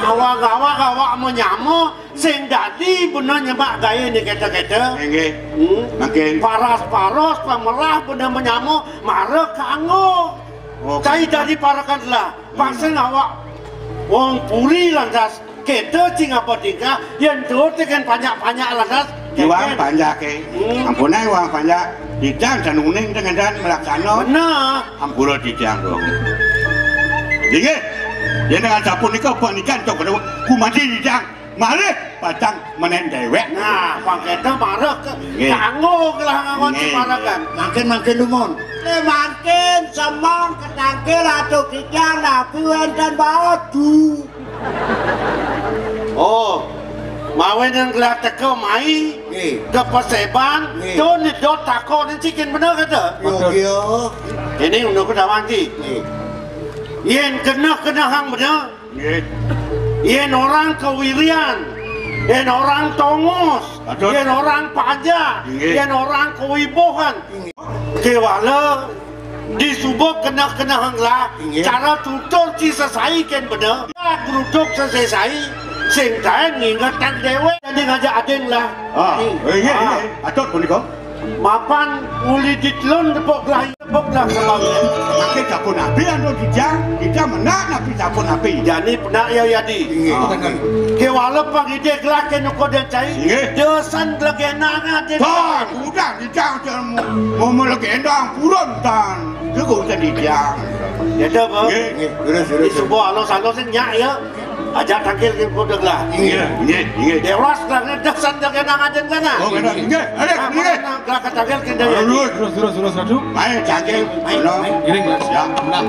Awak-awak, awak mau nyamo, sing dadi bener nyemak gaya nih kata-kata. Nggih. Hmm. Makin. Paras-paros, pamerah, bener menyamo, marah kanggo. Oh. Cai dadi parakan lah. Paksa ngawak. Wong puri lantas. Kita cing apa tingkah, yang tuh tekan banyak-banyak lantas. Iwang banyak, eh. Hmm. Ampun, eh, iwang banyak. Tidak dan uning dengan dan melaksana. Benar. Ampura tidak, dong. Inggih. Yen dengan sapunika panikan tok kumadhi tidak. Malih padang menen dewek. Nah, pangketa marah ke. Nggih. Kanggo gelah ngangon. Nggih. Sing marah kan. Makin, makin dumun. Eh, makin semong ketangkil atuh kijang nabi wenten batu. Oh, mawen yang gelah teka mai. Nggih. Ke Paseban. Nggih. Tuh nyedot takon cikin bener kata. Yo, yo. Ini untuk kedawang ki. Nggih. Yen kena-kena hang bener. Nggih. Yen orang kewirian, yen orang tongos, betul. Yen orang pajak, nggih. Yen orang kewibohan. Nggih. Kewala di suba kena-kena hang lah, nggih. Cara tutur ci sesai ken bener. Gruduk sesai, sing taen ngingetan dewek. Jadi ngajak ading lah. Ah, nggih, nggih. Atut punika. Mapan uli ditelun tepuk gelah, tepuk gelah sebabnya. Makin jago nabi anu dijang, dijang menak nabi jago nabi. Jani penak ya yadi. Iya. Ah. Kewala pangide gelah ke nuko dan cai. Iya. Desan gelegena ngade. Pan, udah dijang, mau, mau legenda purun tan. Jago udah dijang. Ya dah, Bang. Iya. Terus, terus. Di sebuah alos-alos nyak ya. Aja tangkil ke kudeg lah. Inggih, inggih, inggih. Dewas lah, ngedesan jaga nang aden kana. Oh, kena, inggih, ada, inggih. Gerak ke tangkil ke daya. Terus, terus, terus, terus, Ratu. Main tangkil, main, main. Giring, Mas. Ya. Nah.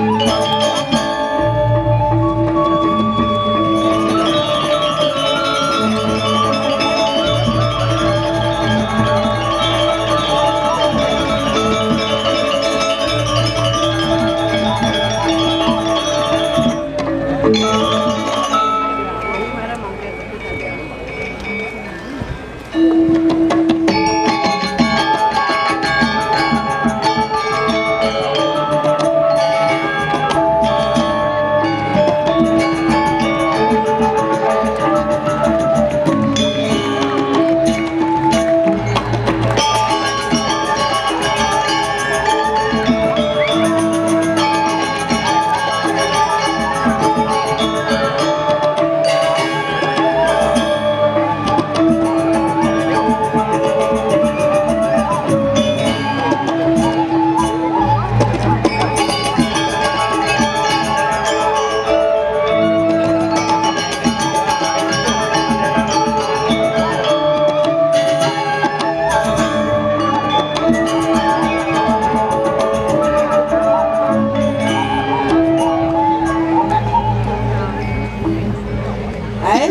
Eh?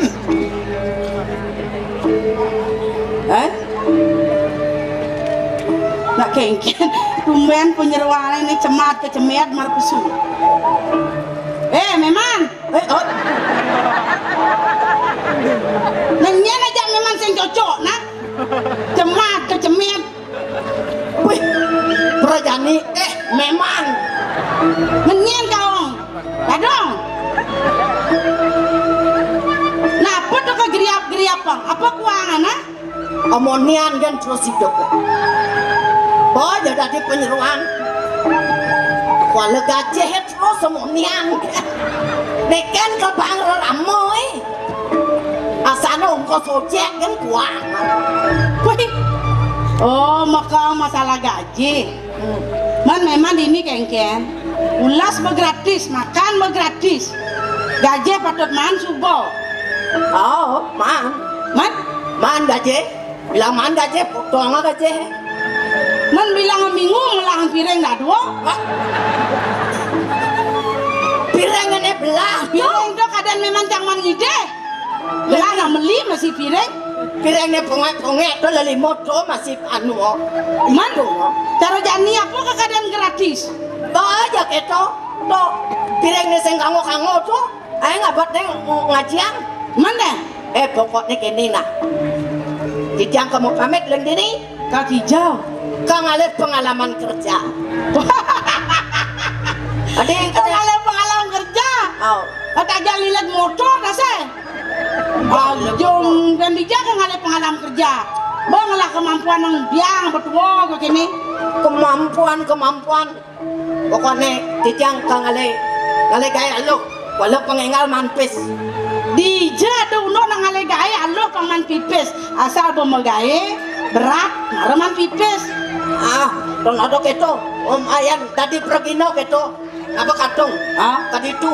Eh? Nak kengken, tumben penyeruane ni cemat ke cemet marpesu. Eh, Meman. Eh, oh. Nenyen aja Meman sing cocok, nak. Cemat ke cemet. Wih, Prajani, eh, Meman. Nenyen kau. Ladong. Napa tuh kegeriap-geriap, Bang? Apa kuangan, ah? Omonian kan terus hidup. Oh, ya dadi penyeruan. Kuala gajah terus omonian. Neken ke bang ramo, eh. Asana ongkos ojek kan kuang. Wih. Oh, maka masalah gaji. Man, Meman ini kengken. Ulas begratis, makan begratis. Gaji patut man suba. Oh, man. Man? Man gaji. Bilang man gaji, potong gaji. Man bilang minggu melah piring dah dua. Hah? Piring ini belah. Piring tu kadang memang cang man ngidih. Lah, nak meli masih piring. Piring ni pongek-pongek tu lelimo tu masih anu. Man, itu. Cara jani apa ke keadaan gratis? Bawa aja kita. Tu piring ni sing kanggo-kanggo tu. Ai ngabat deng ngajian. Mana? Eh, pokokné kéné nah. Titiang ka mau pamit, lén dini. Ka Kijang. Ka ngalih pengalaman kerja. Adi ka ngalih pengalaman kerja. Oh. Ka taja lilit motor dah sih. Bajung kan dija ka ngalih pengalaman kerja. Bang lah kemampuan nang biang betua kok ini. Kemampuan, kemampuan. Pokokné titiang ka ngalih, ngalih gaé aluh, walau pang énggal maan pis. Dija ada unduk nang ngalih gaé aluh pang maan pipis. Asal ba magaé berat, mara maan pipis. Ah, don ada kéto. Om ayan dadi pragina kéto. Apa kadung? Hah? Tadi tu.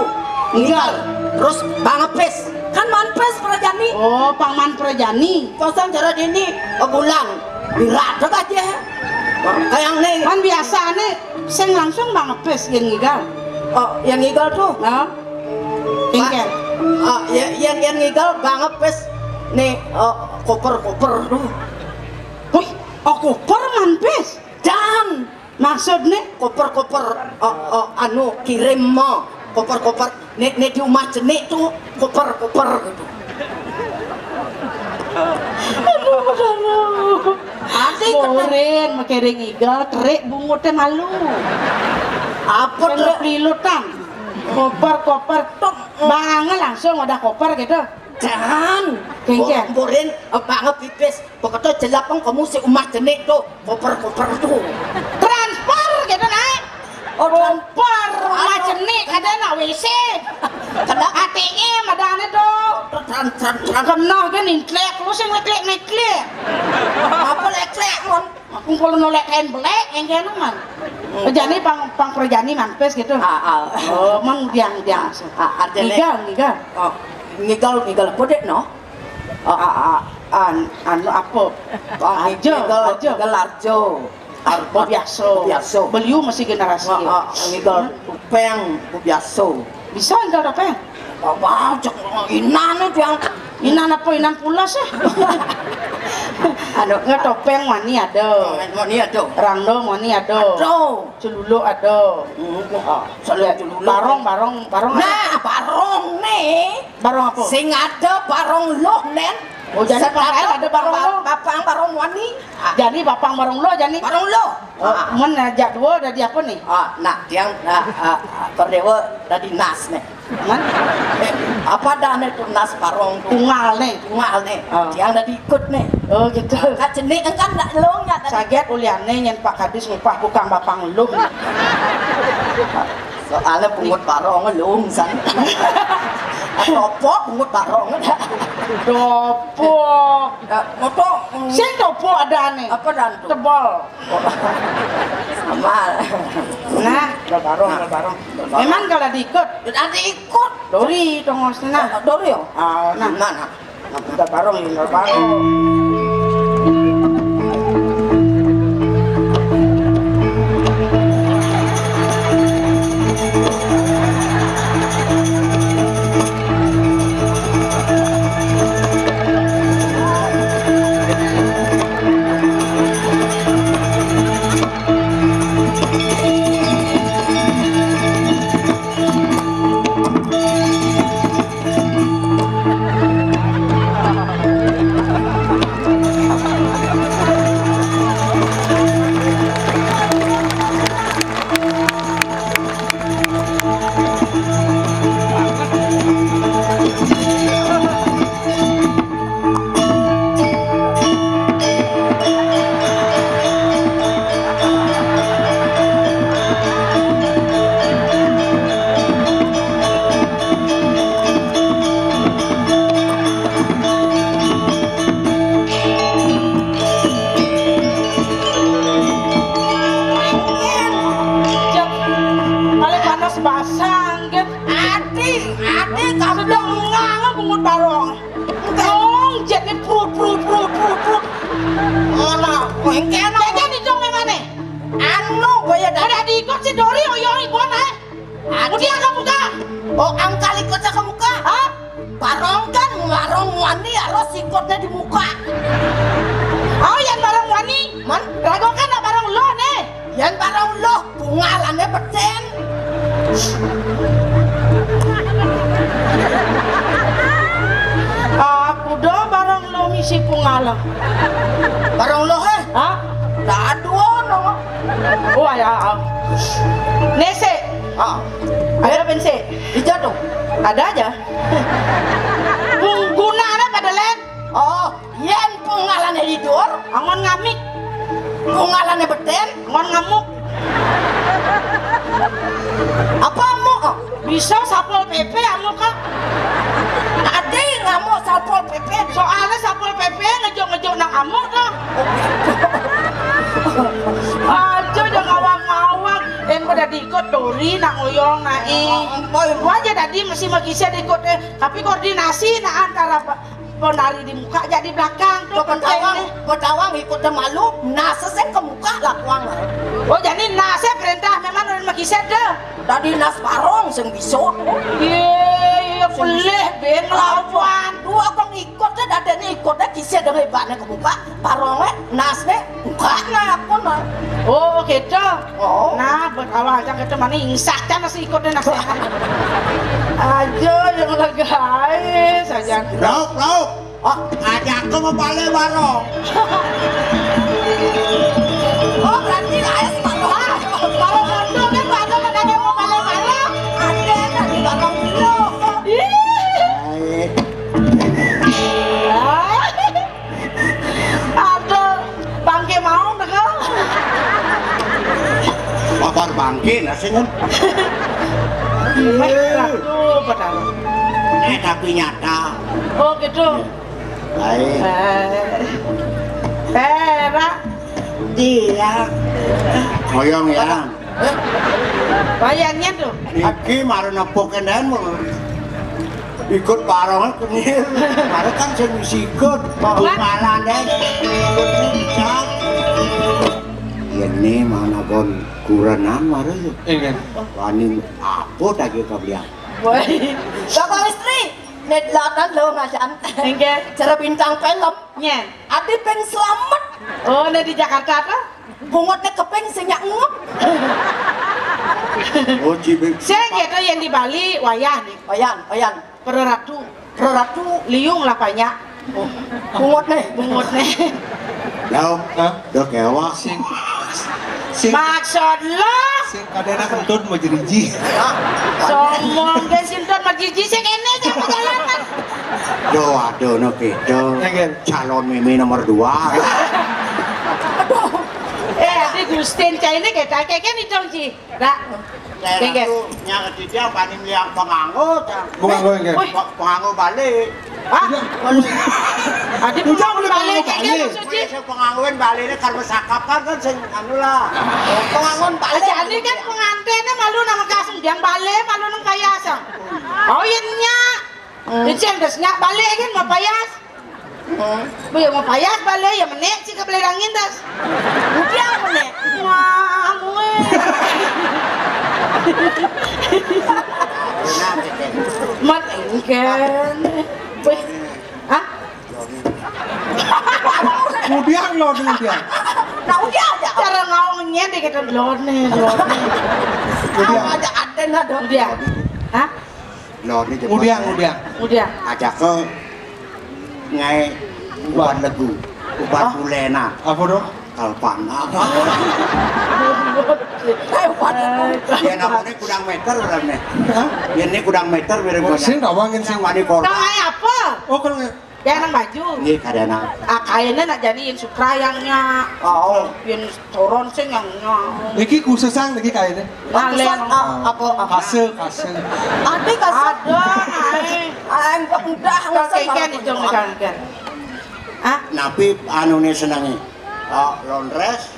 Énggal. Terus bang pis. Kan maan pis prajani. Oh, pang maan prajani. Pasang cara dini, bulan. Berat aja. Kayak né. Kan biasa né. Sing langsung bang pis yén ngigal. Oh, yang ngigal tuh. Nah. Kéngkén. Ah, ya, yang, yang ngigal bang pis né, oh, koper-koper tuh. Wih, oh, koper maan pis. Dan maksudné koper-koper, oh, oh, anu kirim mah, koper-koper né, né di rumah cenik tuh koper-koper gitu. Aduh, aduh. Ati kena. Morin, maké ring iga, kerik bunguté malu. Apa kerik? Lilutan. Koper, koper, tok. Bang langsung ada koper gitu. Jangan. Kéngkén. Bo-, borin, eh, bang pipis. Begitu jelapang kamu si umah cenik tuh, koper-koper tuh. Transfer gitu, naik. Oh, koper, umah cenik, ada nak W C. Kena A T M, ada ane tuh. Tran-, tran-, tran-. Kena kan ningklek, lu sing leklek-leklek. Apa leklek, mon? Aku kalau nolak kain belek, yang kayak man. Hmm. Jadi pang, pang perjani maan pis gitu. Ah, ah. Oh, mang diang, diang. Ah, artinya. Ngigal, ngigal. Oh, ngigal, ngigal apa, Dek, no? Ah, ah, ah, an-, anu apa? Ah, aja, ngigal, aja. Ngigal arjo. Arjo biasa. Biasa. Beliau masih generasi. Ah, ah, ngigal topéng, biasa. Bisa ngigal topéng? Apa, cek inan itu yang inan apa, inan pulas, ah? Anu, nggak topéng wani ada. Wani ada. Rangda wani ada. Ada. Celuluk ada. Hmm, ah, celuluk. Barong, barong, barong ada. Nah, barong nih. Barong apa? Sing ada barong luh, Nén. Oh, jadi setapak pang ada barong luh. Bapang barong wani. Ah. Jadi bapang barong luh, jadi. Barong luh. Oh, ah. Men ajak dua dari apa nih? Ah, nah, yang, ah, ah, ah, Kordewa dari Nas nih. Men? Eh, apa dah nih tuh Nas barong tuh? Tunggal nih. Tunggal nih. Ah. Yang dari ikut nih. Oh, gitu. Kat sini kan ndak long ya. Saget uliane nyén Pak Kadis ngupah bukang bapang luh. Soalnya pungut barong lung san. Topok pungut barong. Topok. Ya, moto. Sing topok ada nih. Apa dan tuh? Tebal. Sama. Nah, barong, nah. Barong. Memang kalau diikut. Nanti ikut. Dori tongos nah. Dori ya? Ah, nah. Mana? Nah, kita barong, kita barong. Cek, paling panas basah, anggit. Adi, adi, kamu sedang nganga bungut barong. Dong, jadi prut, prut, prut, prut, prut. Mana? Engke anu. Engke di dong memane? Anu, boya dah. Ada diikut si Dori, oyong ibu, naik. Adi. Udah kamu kah? Oh, angkal ikut saya kamu kah? Hah? Barong kan, barong wani, harus ikutnya di muka. Oh, yang barong wani? Man? Rago kan nak barong lo, nih. Yan barong lo, bungalane pecen. Aku Si Pungalan. Barong loh, eh. Hah? Dah dua no. Oh, ya. Ah. Nese. Ah. Ada bense. Ija tuh. Ada aja. Gunane pada lain. Oh, yen Pungalane tidur, angon ngamik. Pungalane beten, angon ngamuk. Apa amuk? Bisa Satpol P P amuk, Kak. Ade ngamuk Satpol P P. Soale Satpol P P ngejuk-ngejuk nang amuk, Kak. Aja aja ngawang-ngawang. Yang pada diikut Dori nak ngoyong nai. Wajah tadi mesti magise diikut, eh. Tapi koordinasi nak antara Penari di muka, jadi belakang tu. Betawang, betawang ikut malu, nase sing ke muka lah kuang. Oh, jadi nase perintah memang orang magise deh. Tadi nas barong sing bisa. Iya, iya, pelih ben lawan. Dua kong ikut deh, dadene ikut deh, kise deh hebatnya ke muka, barongnya, nasnya, muka nah aku nah. Oh, gitu. Oh. Nah, betawang aja gitu, mana insak kan nasi ikutnya nasi. Aja yang lega, eh, saja. Lauk, lauk. Oh, aja aku mau balik barong. Oh, berarti lah es barong. Kalau konco kan ada makanya mau balik barong. Ada tadi barong dulu. Ih. Aduh, bangke mau dengar. Babar bangke nasi kan. Aduh, padahal. Eh, tapi nyata. Oh, gitu. Baik. Eh, eh, Ra. Dia. Ngoyong ya. Eh? Bayangnya tuh. Iki mari nepuk kenen mau. Ikut bareng kengil. Mari kan sing wis ikut. Bungalan deh. Ikut nih, Cak. Ini mana kon kurenan mari. Iya. Wani apa tak kira beliau? Woi. Bapak istri. Nek latan lo ngajan. Enggak. Cara bintang film. Nyen. Adi peng selamat. Oh, nek di Jakarta apa? Bungutnya kepeng sing nyak ngep. Oh, cibik. Saya gitu yang di Bali, wayah nih. Wayan, wayan. Pereratu. Pereratu. Liung lah banyak. Oh, bungut nih. Bungut nih. Lah, hah? Udah kewak. Sing, sing, maksud lo? Sing kadena kentut mau jeriji. Sombong deh, sing kentut mau jeriji, sing ini aja perjalanan. Yo, aduh, no gitu. Calon Mimi nomor dua. Eh, adi Gustin, cah ini kita kayak kan itu, Ji. Dak. Daerah tu nyang ketiga paling liang penganggo, Cang. Penganggo, enggak? Wih. Pe-, penganggo balik. Ah? Adi penganggo balik, kayak gitu maksudnya. Saya penganggoan balik ini karena sakap kan, kan sing anu lah. Penganggoan balik. Aja ini kan pengantinnya malu nama kasem, yang balik malu nang kaya sang. Oh, iya nya. Itu yang dah senyap balik kan, mau payas. Bu, ya mau payas balik, ya menek sih ke beli angin das. Udah menek. Wah, gue. Mat engken. Wih. Hah? Udah lo, udah. Nah, udah aja. Cara ngawangnya deh kita lone, lone. Udah. Ada, ada, ada. Udah. Hah? Lho, ini cepet. Udiang, ya. Udiang. Udiang. Ajak ke ngai uban legu, uban bulena. Apa dong? Kalpana. Ngai uban legu. Ya, namanya kudang meter, kan, nih. Hah? Ya, ini kudang meter, mirip. Oh, banyak. Sing tawangin, sing. Yang wani korban. Tawangin apa? Oh, kalau ngai. Dia nang baju. Nggih, kadana. Ah, kayaknya nak jadi yang sutra yang nya. Oh. Yang Toron sing yang nyau. Niki khususan niki kaine. Maleng. Ah, apa, apa? Kase, kase. Ati kase. Ada, ae. Ae, kok udah, kok ngesen kengken malah itu, punya. Ngesen kengken. Ah? Napi anune senenge? Ah, laundress.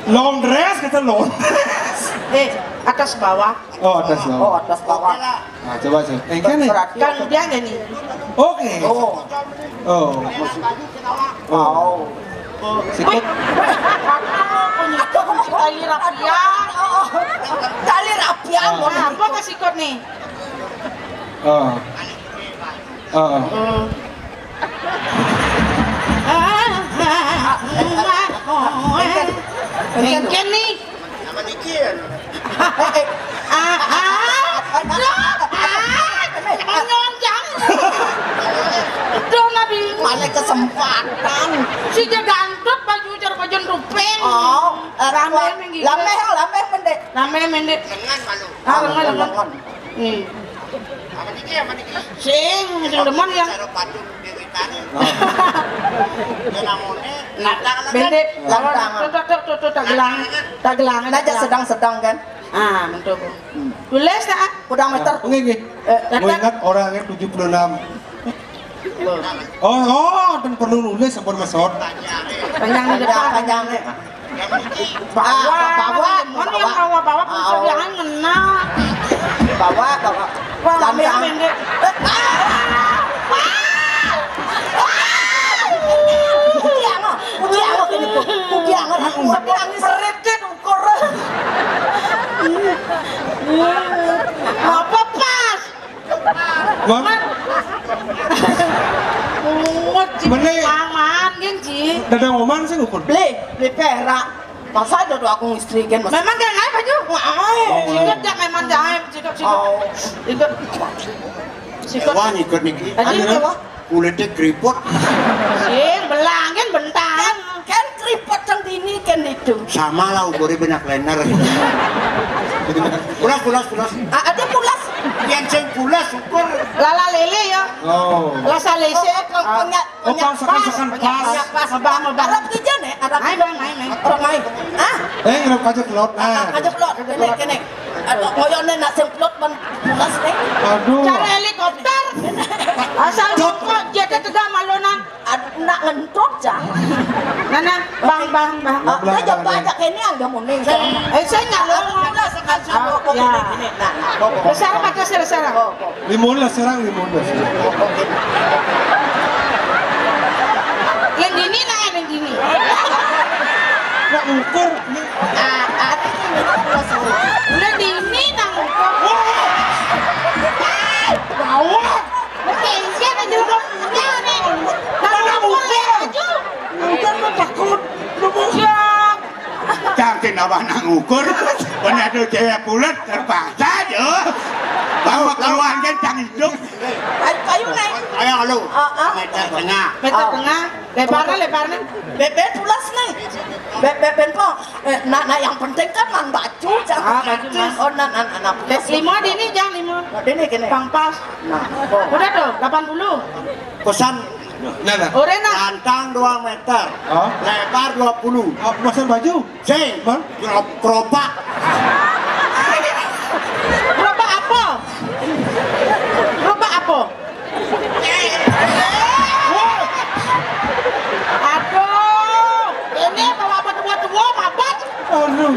Laundress, kata laundress. Eh, atas bawah. Oh, atas bawah. Oh, atas bawah. Oke lah. Nah, coba, coba. Eh, kan nih. Berarti kang dia nggak nih? Oke. Oh. Oh. Wow. Sikut. Tali rapia. Tali rapia. Oh. Nah, apa ke sikut nih? Oh. Oh. Hmm. Engken nih. Sama niki ya. Ah, ah, ah, ah, menyonjang. Aduh, Nabi. Malah kesem- Oh, eh, lameh minggi. Lameh, lameh mendek. Lameh mendek. Lengan malu. Ah, lengan, lengan. Lengan. Hmm. Apa niki, apa niki? Sing, sing demen ya. Cara patung wiwitane. Ya namone. Nah, lantang, lantang. Bendek. Lantang. Tuh, tuh, tuh, tuh, tuh, tak gelang. Tak gelang. Nah, sedang-sedang kan. Ah, mentu. Tulis tak? Kurang meter. Nggih, nggih. Eh, mau ingat orangnya tujuh puluh enam. Oh, oh, dan perlu nulis sampun mesot. Panjang di depan. Panjang, panjang. Bawa, bawa, bawa. Mana yang bawa, bawa? Pun jangan ngena. Bawa, bawa. Wah, ambil pendek. Kudiang, kudiang, kudiang, kudiang. Perit kan ukur. Apa pas? Wah. Mungut, Ci. Mene. Paman, geng, Ci. Dadang oman sing ukur. Beli, beli perak. Masa ada doa aku istri kan, Mas? Memang kayak apa, Ju? Wah, ai. Sikut ya memang jaim, sikut, sikut. Oh. Sikut. Sikut. Wah, ikut niki. Tadi apa? Kulitnya keriput. Sing, belang kan bentang. Kan, kan keriput yang dini kan itu. Sama lah, ukurnya banyak lener. Pulas, pulas, pulas. Ah, ada pulas. Yang sing pulas ukur. Lala lele ya. Oh. Lasa lese. Oh, oh, oh, oh, pas, pas, pas, pas. Abang, abang. Arab kerja nih, Arab. Ayo, bang, ayo, ayo. Arab main. Hah? Eh, ngerap aja pelot. Ah, aja pelot. Kene, kene. Aduh, koyone nak semplot men pulas nih. Aduh. Cara helikopter. Asal kok jadi tegak malonan. Ad-, nak ngentut, Cang. Nana, bang, bang, bang. Oh, dia coba aja kene angga muning. Eh, saya nyalon. Ada sekan satu kok ini, ini. Nah, nah. Besar apa kecil sekarang? Limun lah sekarang, limun lah sekarang. Yang dini nah, yang dini. Nak ukur. Ah, ah. Udah dini nang ukur. Bawah. Oke, siapa jurus? Jangan nih. Nang ukur ya, maju. Ukur mah takut. Siap. Cangkin awak nak ngukur, pun ada cewek pulet terpaksa aja. Bawa keluar kan cang hidup. Ayo, ayo, naik. Ayo, lu. Ah, ah. Meter tengah. Meter tengah. Lebarnya, lebarnya. Bebek pulas nih. Bebek bempo. Eh, nah, nah, yang penting kan man baju, jangan. Ah, baju, man. Oh, nah, nah, nah, nah. Lima di ini, jangan lima. Nah, di ini gini. Pang pas. Nah, oh. Udah tuh, delapan puluh. Pesan. Nah, nah. Orena. Lantang dua meter. Hah? Lebar dua puluh. Ah, pesan baju? Sing. Hah? Gerop-, gerobak. Gerobak apa? Gerobak apa? Aduh, ini bawa apa tua-tua, mabat. Aduh.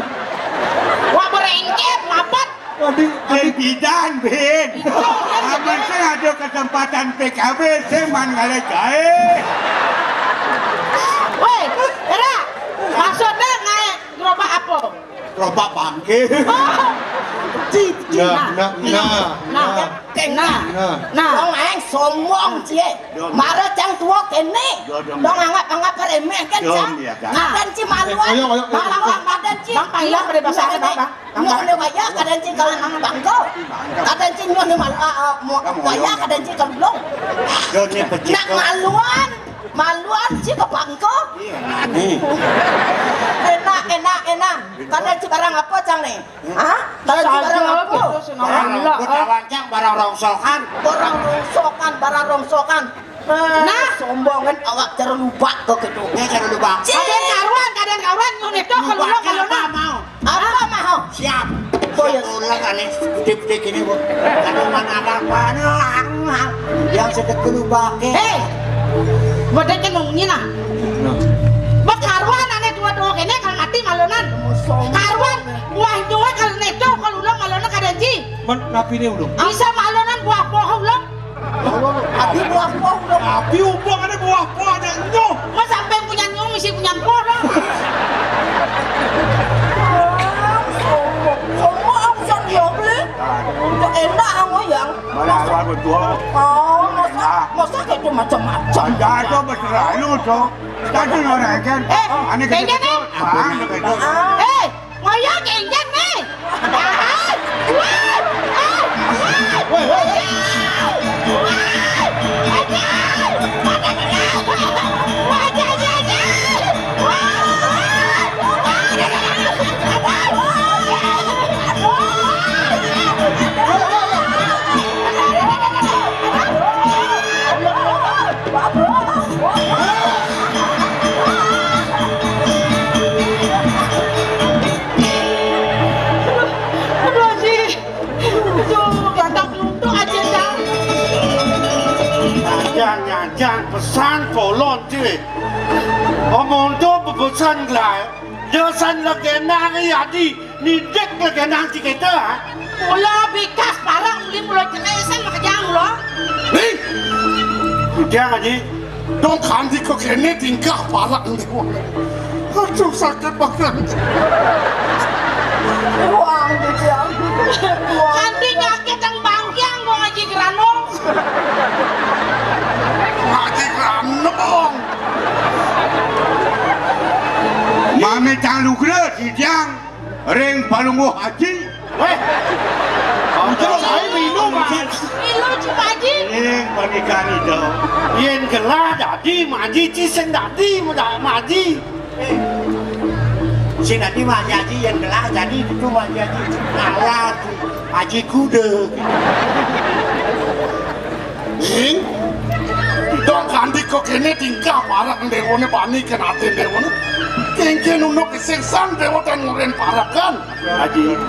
Wah, berengket, mabat. Aduh, aduh. Bin bidan, Bin. Amun sing ada kesempatan P K B, sing man ngalih gaé. Woi, Era, maksudnya naik gerobak apa? Gerobak bangke. Oh. Ci, ci. Nah, nah, nah, nah. Nah, nah, nah. Nah. Nah. Wong ae sombong, Ci. Dom. Mara cang tua kene. Dom. Dong anggap-anggap remeh kan, Dom, Cang? Ya, Cang. Kadang Ci maluan. Ayo, ayo, ayo. Maluan badan Ci. Bang, payah pada bahasa apa, Bang? Nyuh ni wayah kadang Ci kalau nang bangko. Kadang Ci nyuh ni mal-, ah, ah, mo-, wayah kadang Ci kalau belum. Dom ni pecik. Nak maluan. Maluan Ci ke bangko. Iya, nah, ni. Enak, enak, enak. Kadang Ci barang apa, Cang, ni? Hah? Kalau Ci barang apa? Barang rongsokan, barang rongsokan. Barang rongsokan, barang rongsokan. Nah, sombongan awak cara lubak ke gitu. Ya, cara lubak. Kadang karuan, kadang karuan, nyuh itu kalau lubak kalau apa mau? Apa mau? Siap. Oh, ya. Ulang aneh, putih-putih gini, Bu. Aduh, mana ada apa? Aduh, yang sedek lubak, eh. Hei, bodek kan ngomongin, nah. Nah. Bak karuan aneh dua-dua kene kalau mati malonan. Sombong. Karuan, wah, nyuh kalau neco, kalau ulang malonan kadang Ci. Men, napi ni ulung? Bisa malonan buah poho ulung. Abi buah poho ulung. Abi ubung ada buah poho ada nyuh. Mas sampai punya nyuh, misi punya poho dong. Sombong, sombong, angsan dia beli. Enak, ang, yang. Mana awal betul? Oh, masa, masa gitu macam-macam. Ada tu betul lalu tu. Tadi orang kan. Eh, aneh kayaknya gitu. Ni. Ah, gitu. Eh, Ngoyong enjang nih. Jang pesan polon tiwe. Omong to pepesan gelai. Dosan legenang Adi, nidik legenang ti kita, ha? Mula bikas parak uli mula cekai san makejang mula. Nih. Jang Adi. Dong kandi ko kene tingkah parak ni. Aduh, sakit banget. Buang di dia. Buang. Kandi nyakit yang bangkiang, buang Aji Gerano. Aji Gerano. Mami tang lugre, Jang. Ring Palungguh Aji. Weh. Udah saya minum, Mas. Ilu cuma Aji. Ring pernikahan itu. Yen gelah dadi maji, ci sing dadi, mudah maji. Sing dadi maji Aji, yen gelah dadi itu maji Aji. Alah, Aji kuda. Ning, dong kandi ko kene tingkah parak dewane bani ken ate dewane. Kengken unuk sing sang dewa tan nguren parakan. Aji.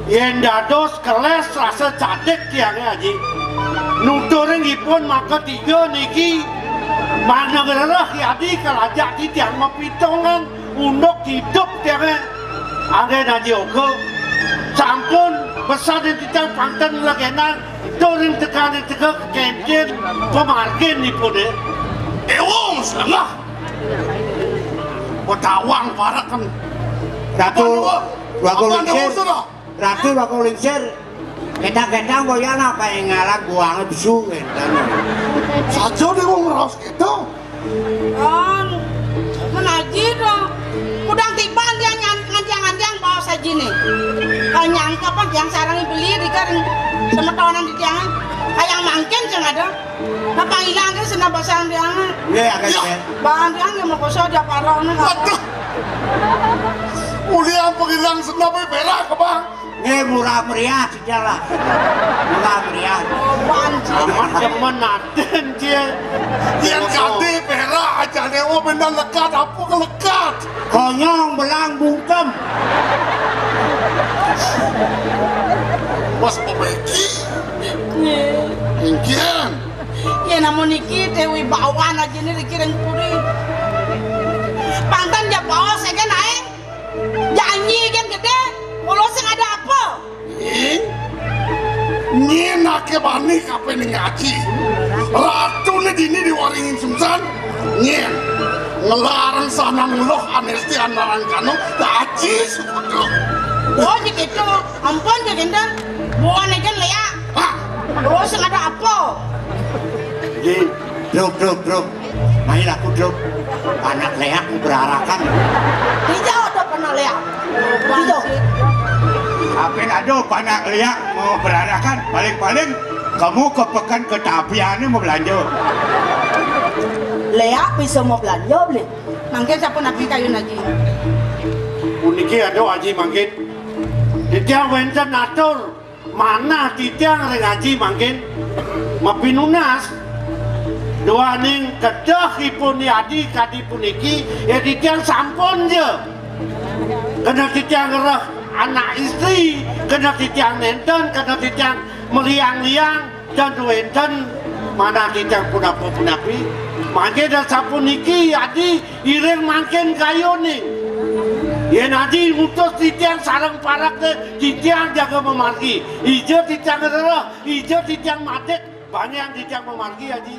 Yen dados keles rasa cadik tiange Aji. Nuturing ipun maka tiga niki manah gerereh Adi kalajak ti tiang mapitongan. Unduk hidup tiange. Anggen Aji Oka. Sampun pesan titang pangten legenang. Turing tekan teka kengken pemargin ipune. Ewong selengah. Petawang parakan. Ratu, Apa Wakul Dewa Lingsir. Sudah? Ratu Wakul Lingsir. Ketang-ketang boyan apa yang ngalang buangnya bisu, ketang. Saja dia mau ngeraos gitu. Kan, kan Aji dong. Kudang tiban dia nyan-, ngantiang-ngantiang bawa saji nih. Kalau nyangka apa yang sarang beli di kering semetonan di tiangan. Kayak mangkin yang ada. Nah, panggilan ke sana basang tiangan. Iya, ya, kan, ya. Bahan tiang yang mau kosong dia parah nih. Waduh. Ulian panggilan sana berak ke bang. Nggih, murah meriah, sida lah. Murah meriah. Amat demen aden, cie. Yen kate perak ajane, oh, bener lekat, apa kelekat? Konyong belang bungkem. Mas pemeki. Ingkian. Ya, namun niki Dewi Bawan aja nih, dikirim puri. Pantan ya bawa, saya kan naik. Janji kan gede, mula sing ada apa? Ning, nyen ake bani kape ning aji. Ratune dini diwaringin sungsan, nyen. Ngelarang sana ngeloh anesti anarang kano, aji sukudu. Oh, di gitu. Ampun, di gitu. Bukan aja leak. Hah? Mula sing ada apa? Ji. Druk, druk, druk. Main aku, druk. Panak leak berarakan. Hijau ada panak leak. Hijau. Ape ada panak leak mau berarakan? Paling-paling kamu ke pekan ke Tapian ni mau belanja. Leak bisa mau belanja beli. Mangkin sapunapi kayun aji? Puniki ada aji mangkin. Titiang wenten atur. Manah titiang ring aji mangkin mapinunas duaning kedehipun Adi kadi puniki, ya titiang sampun ja. Kena titiang ngereh anak istri, kena titiang nenten, kena titiang meliang-liang, dan wenten manah titiang punapa-punapi. Mangkin dan sapuniki Adi Iring mangkin kayun ning. Yen Aji mutus titiang sareng parakne, titiang jaga mamargi. Ija titiang rereh, ija titiang madik, bangiang titiang mamargi, Aji.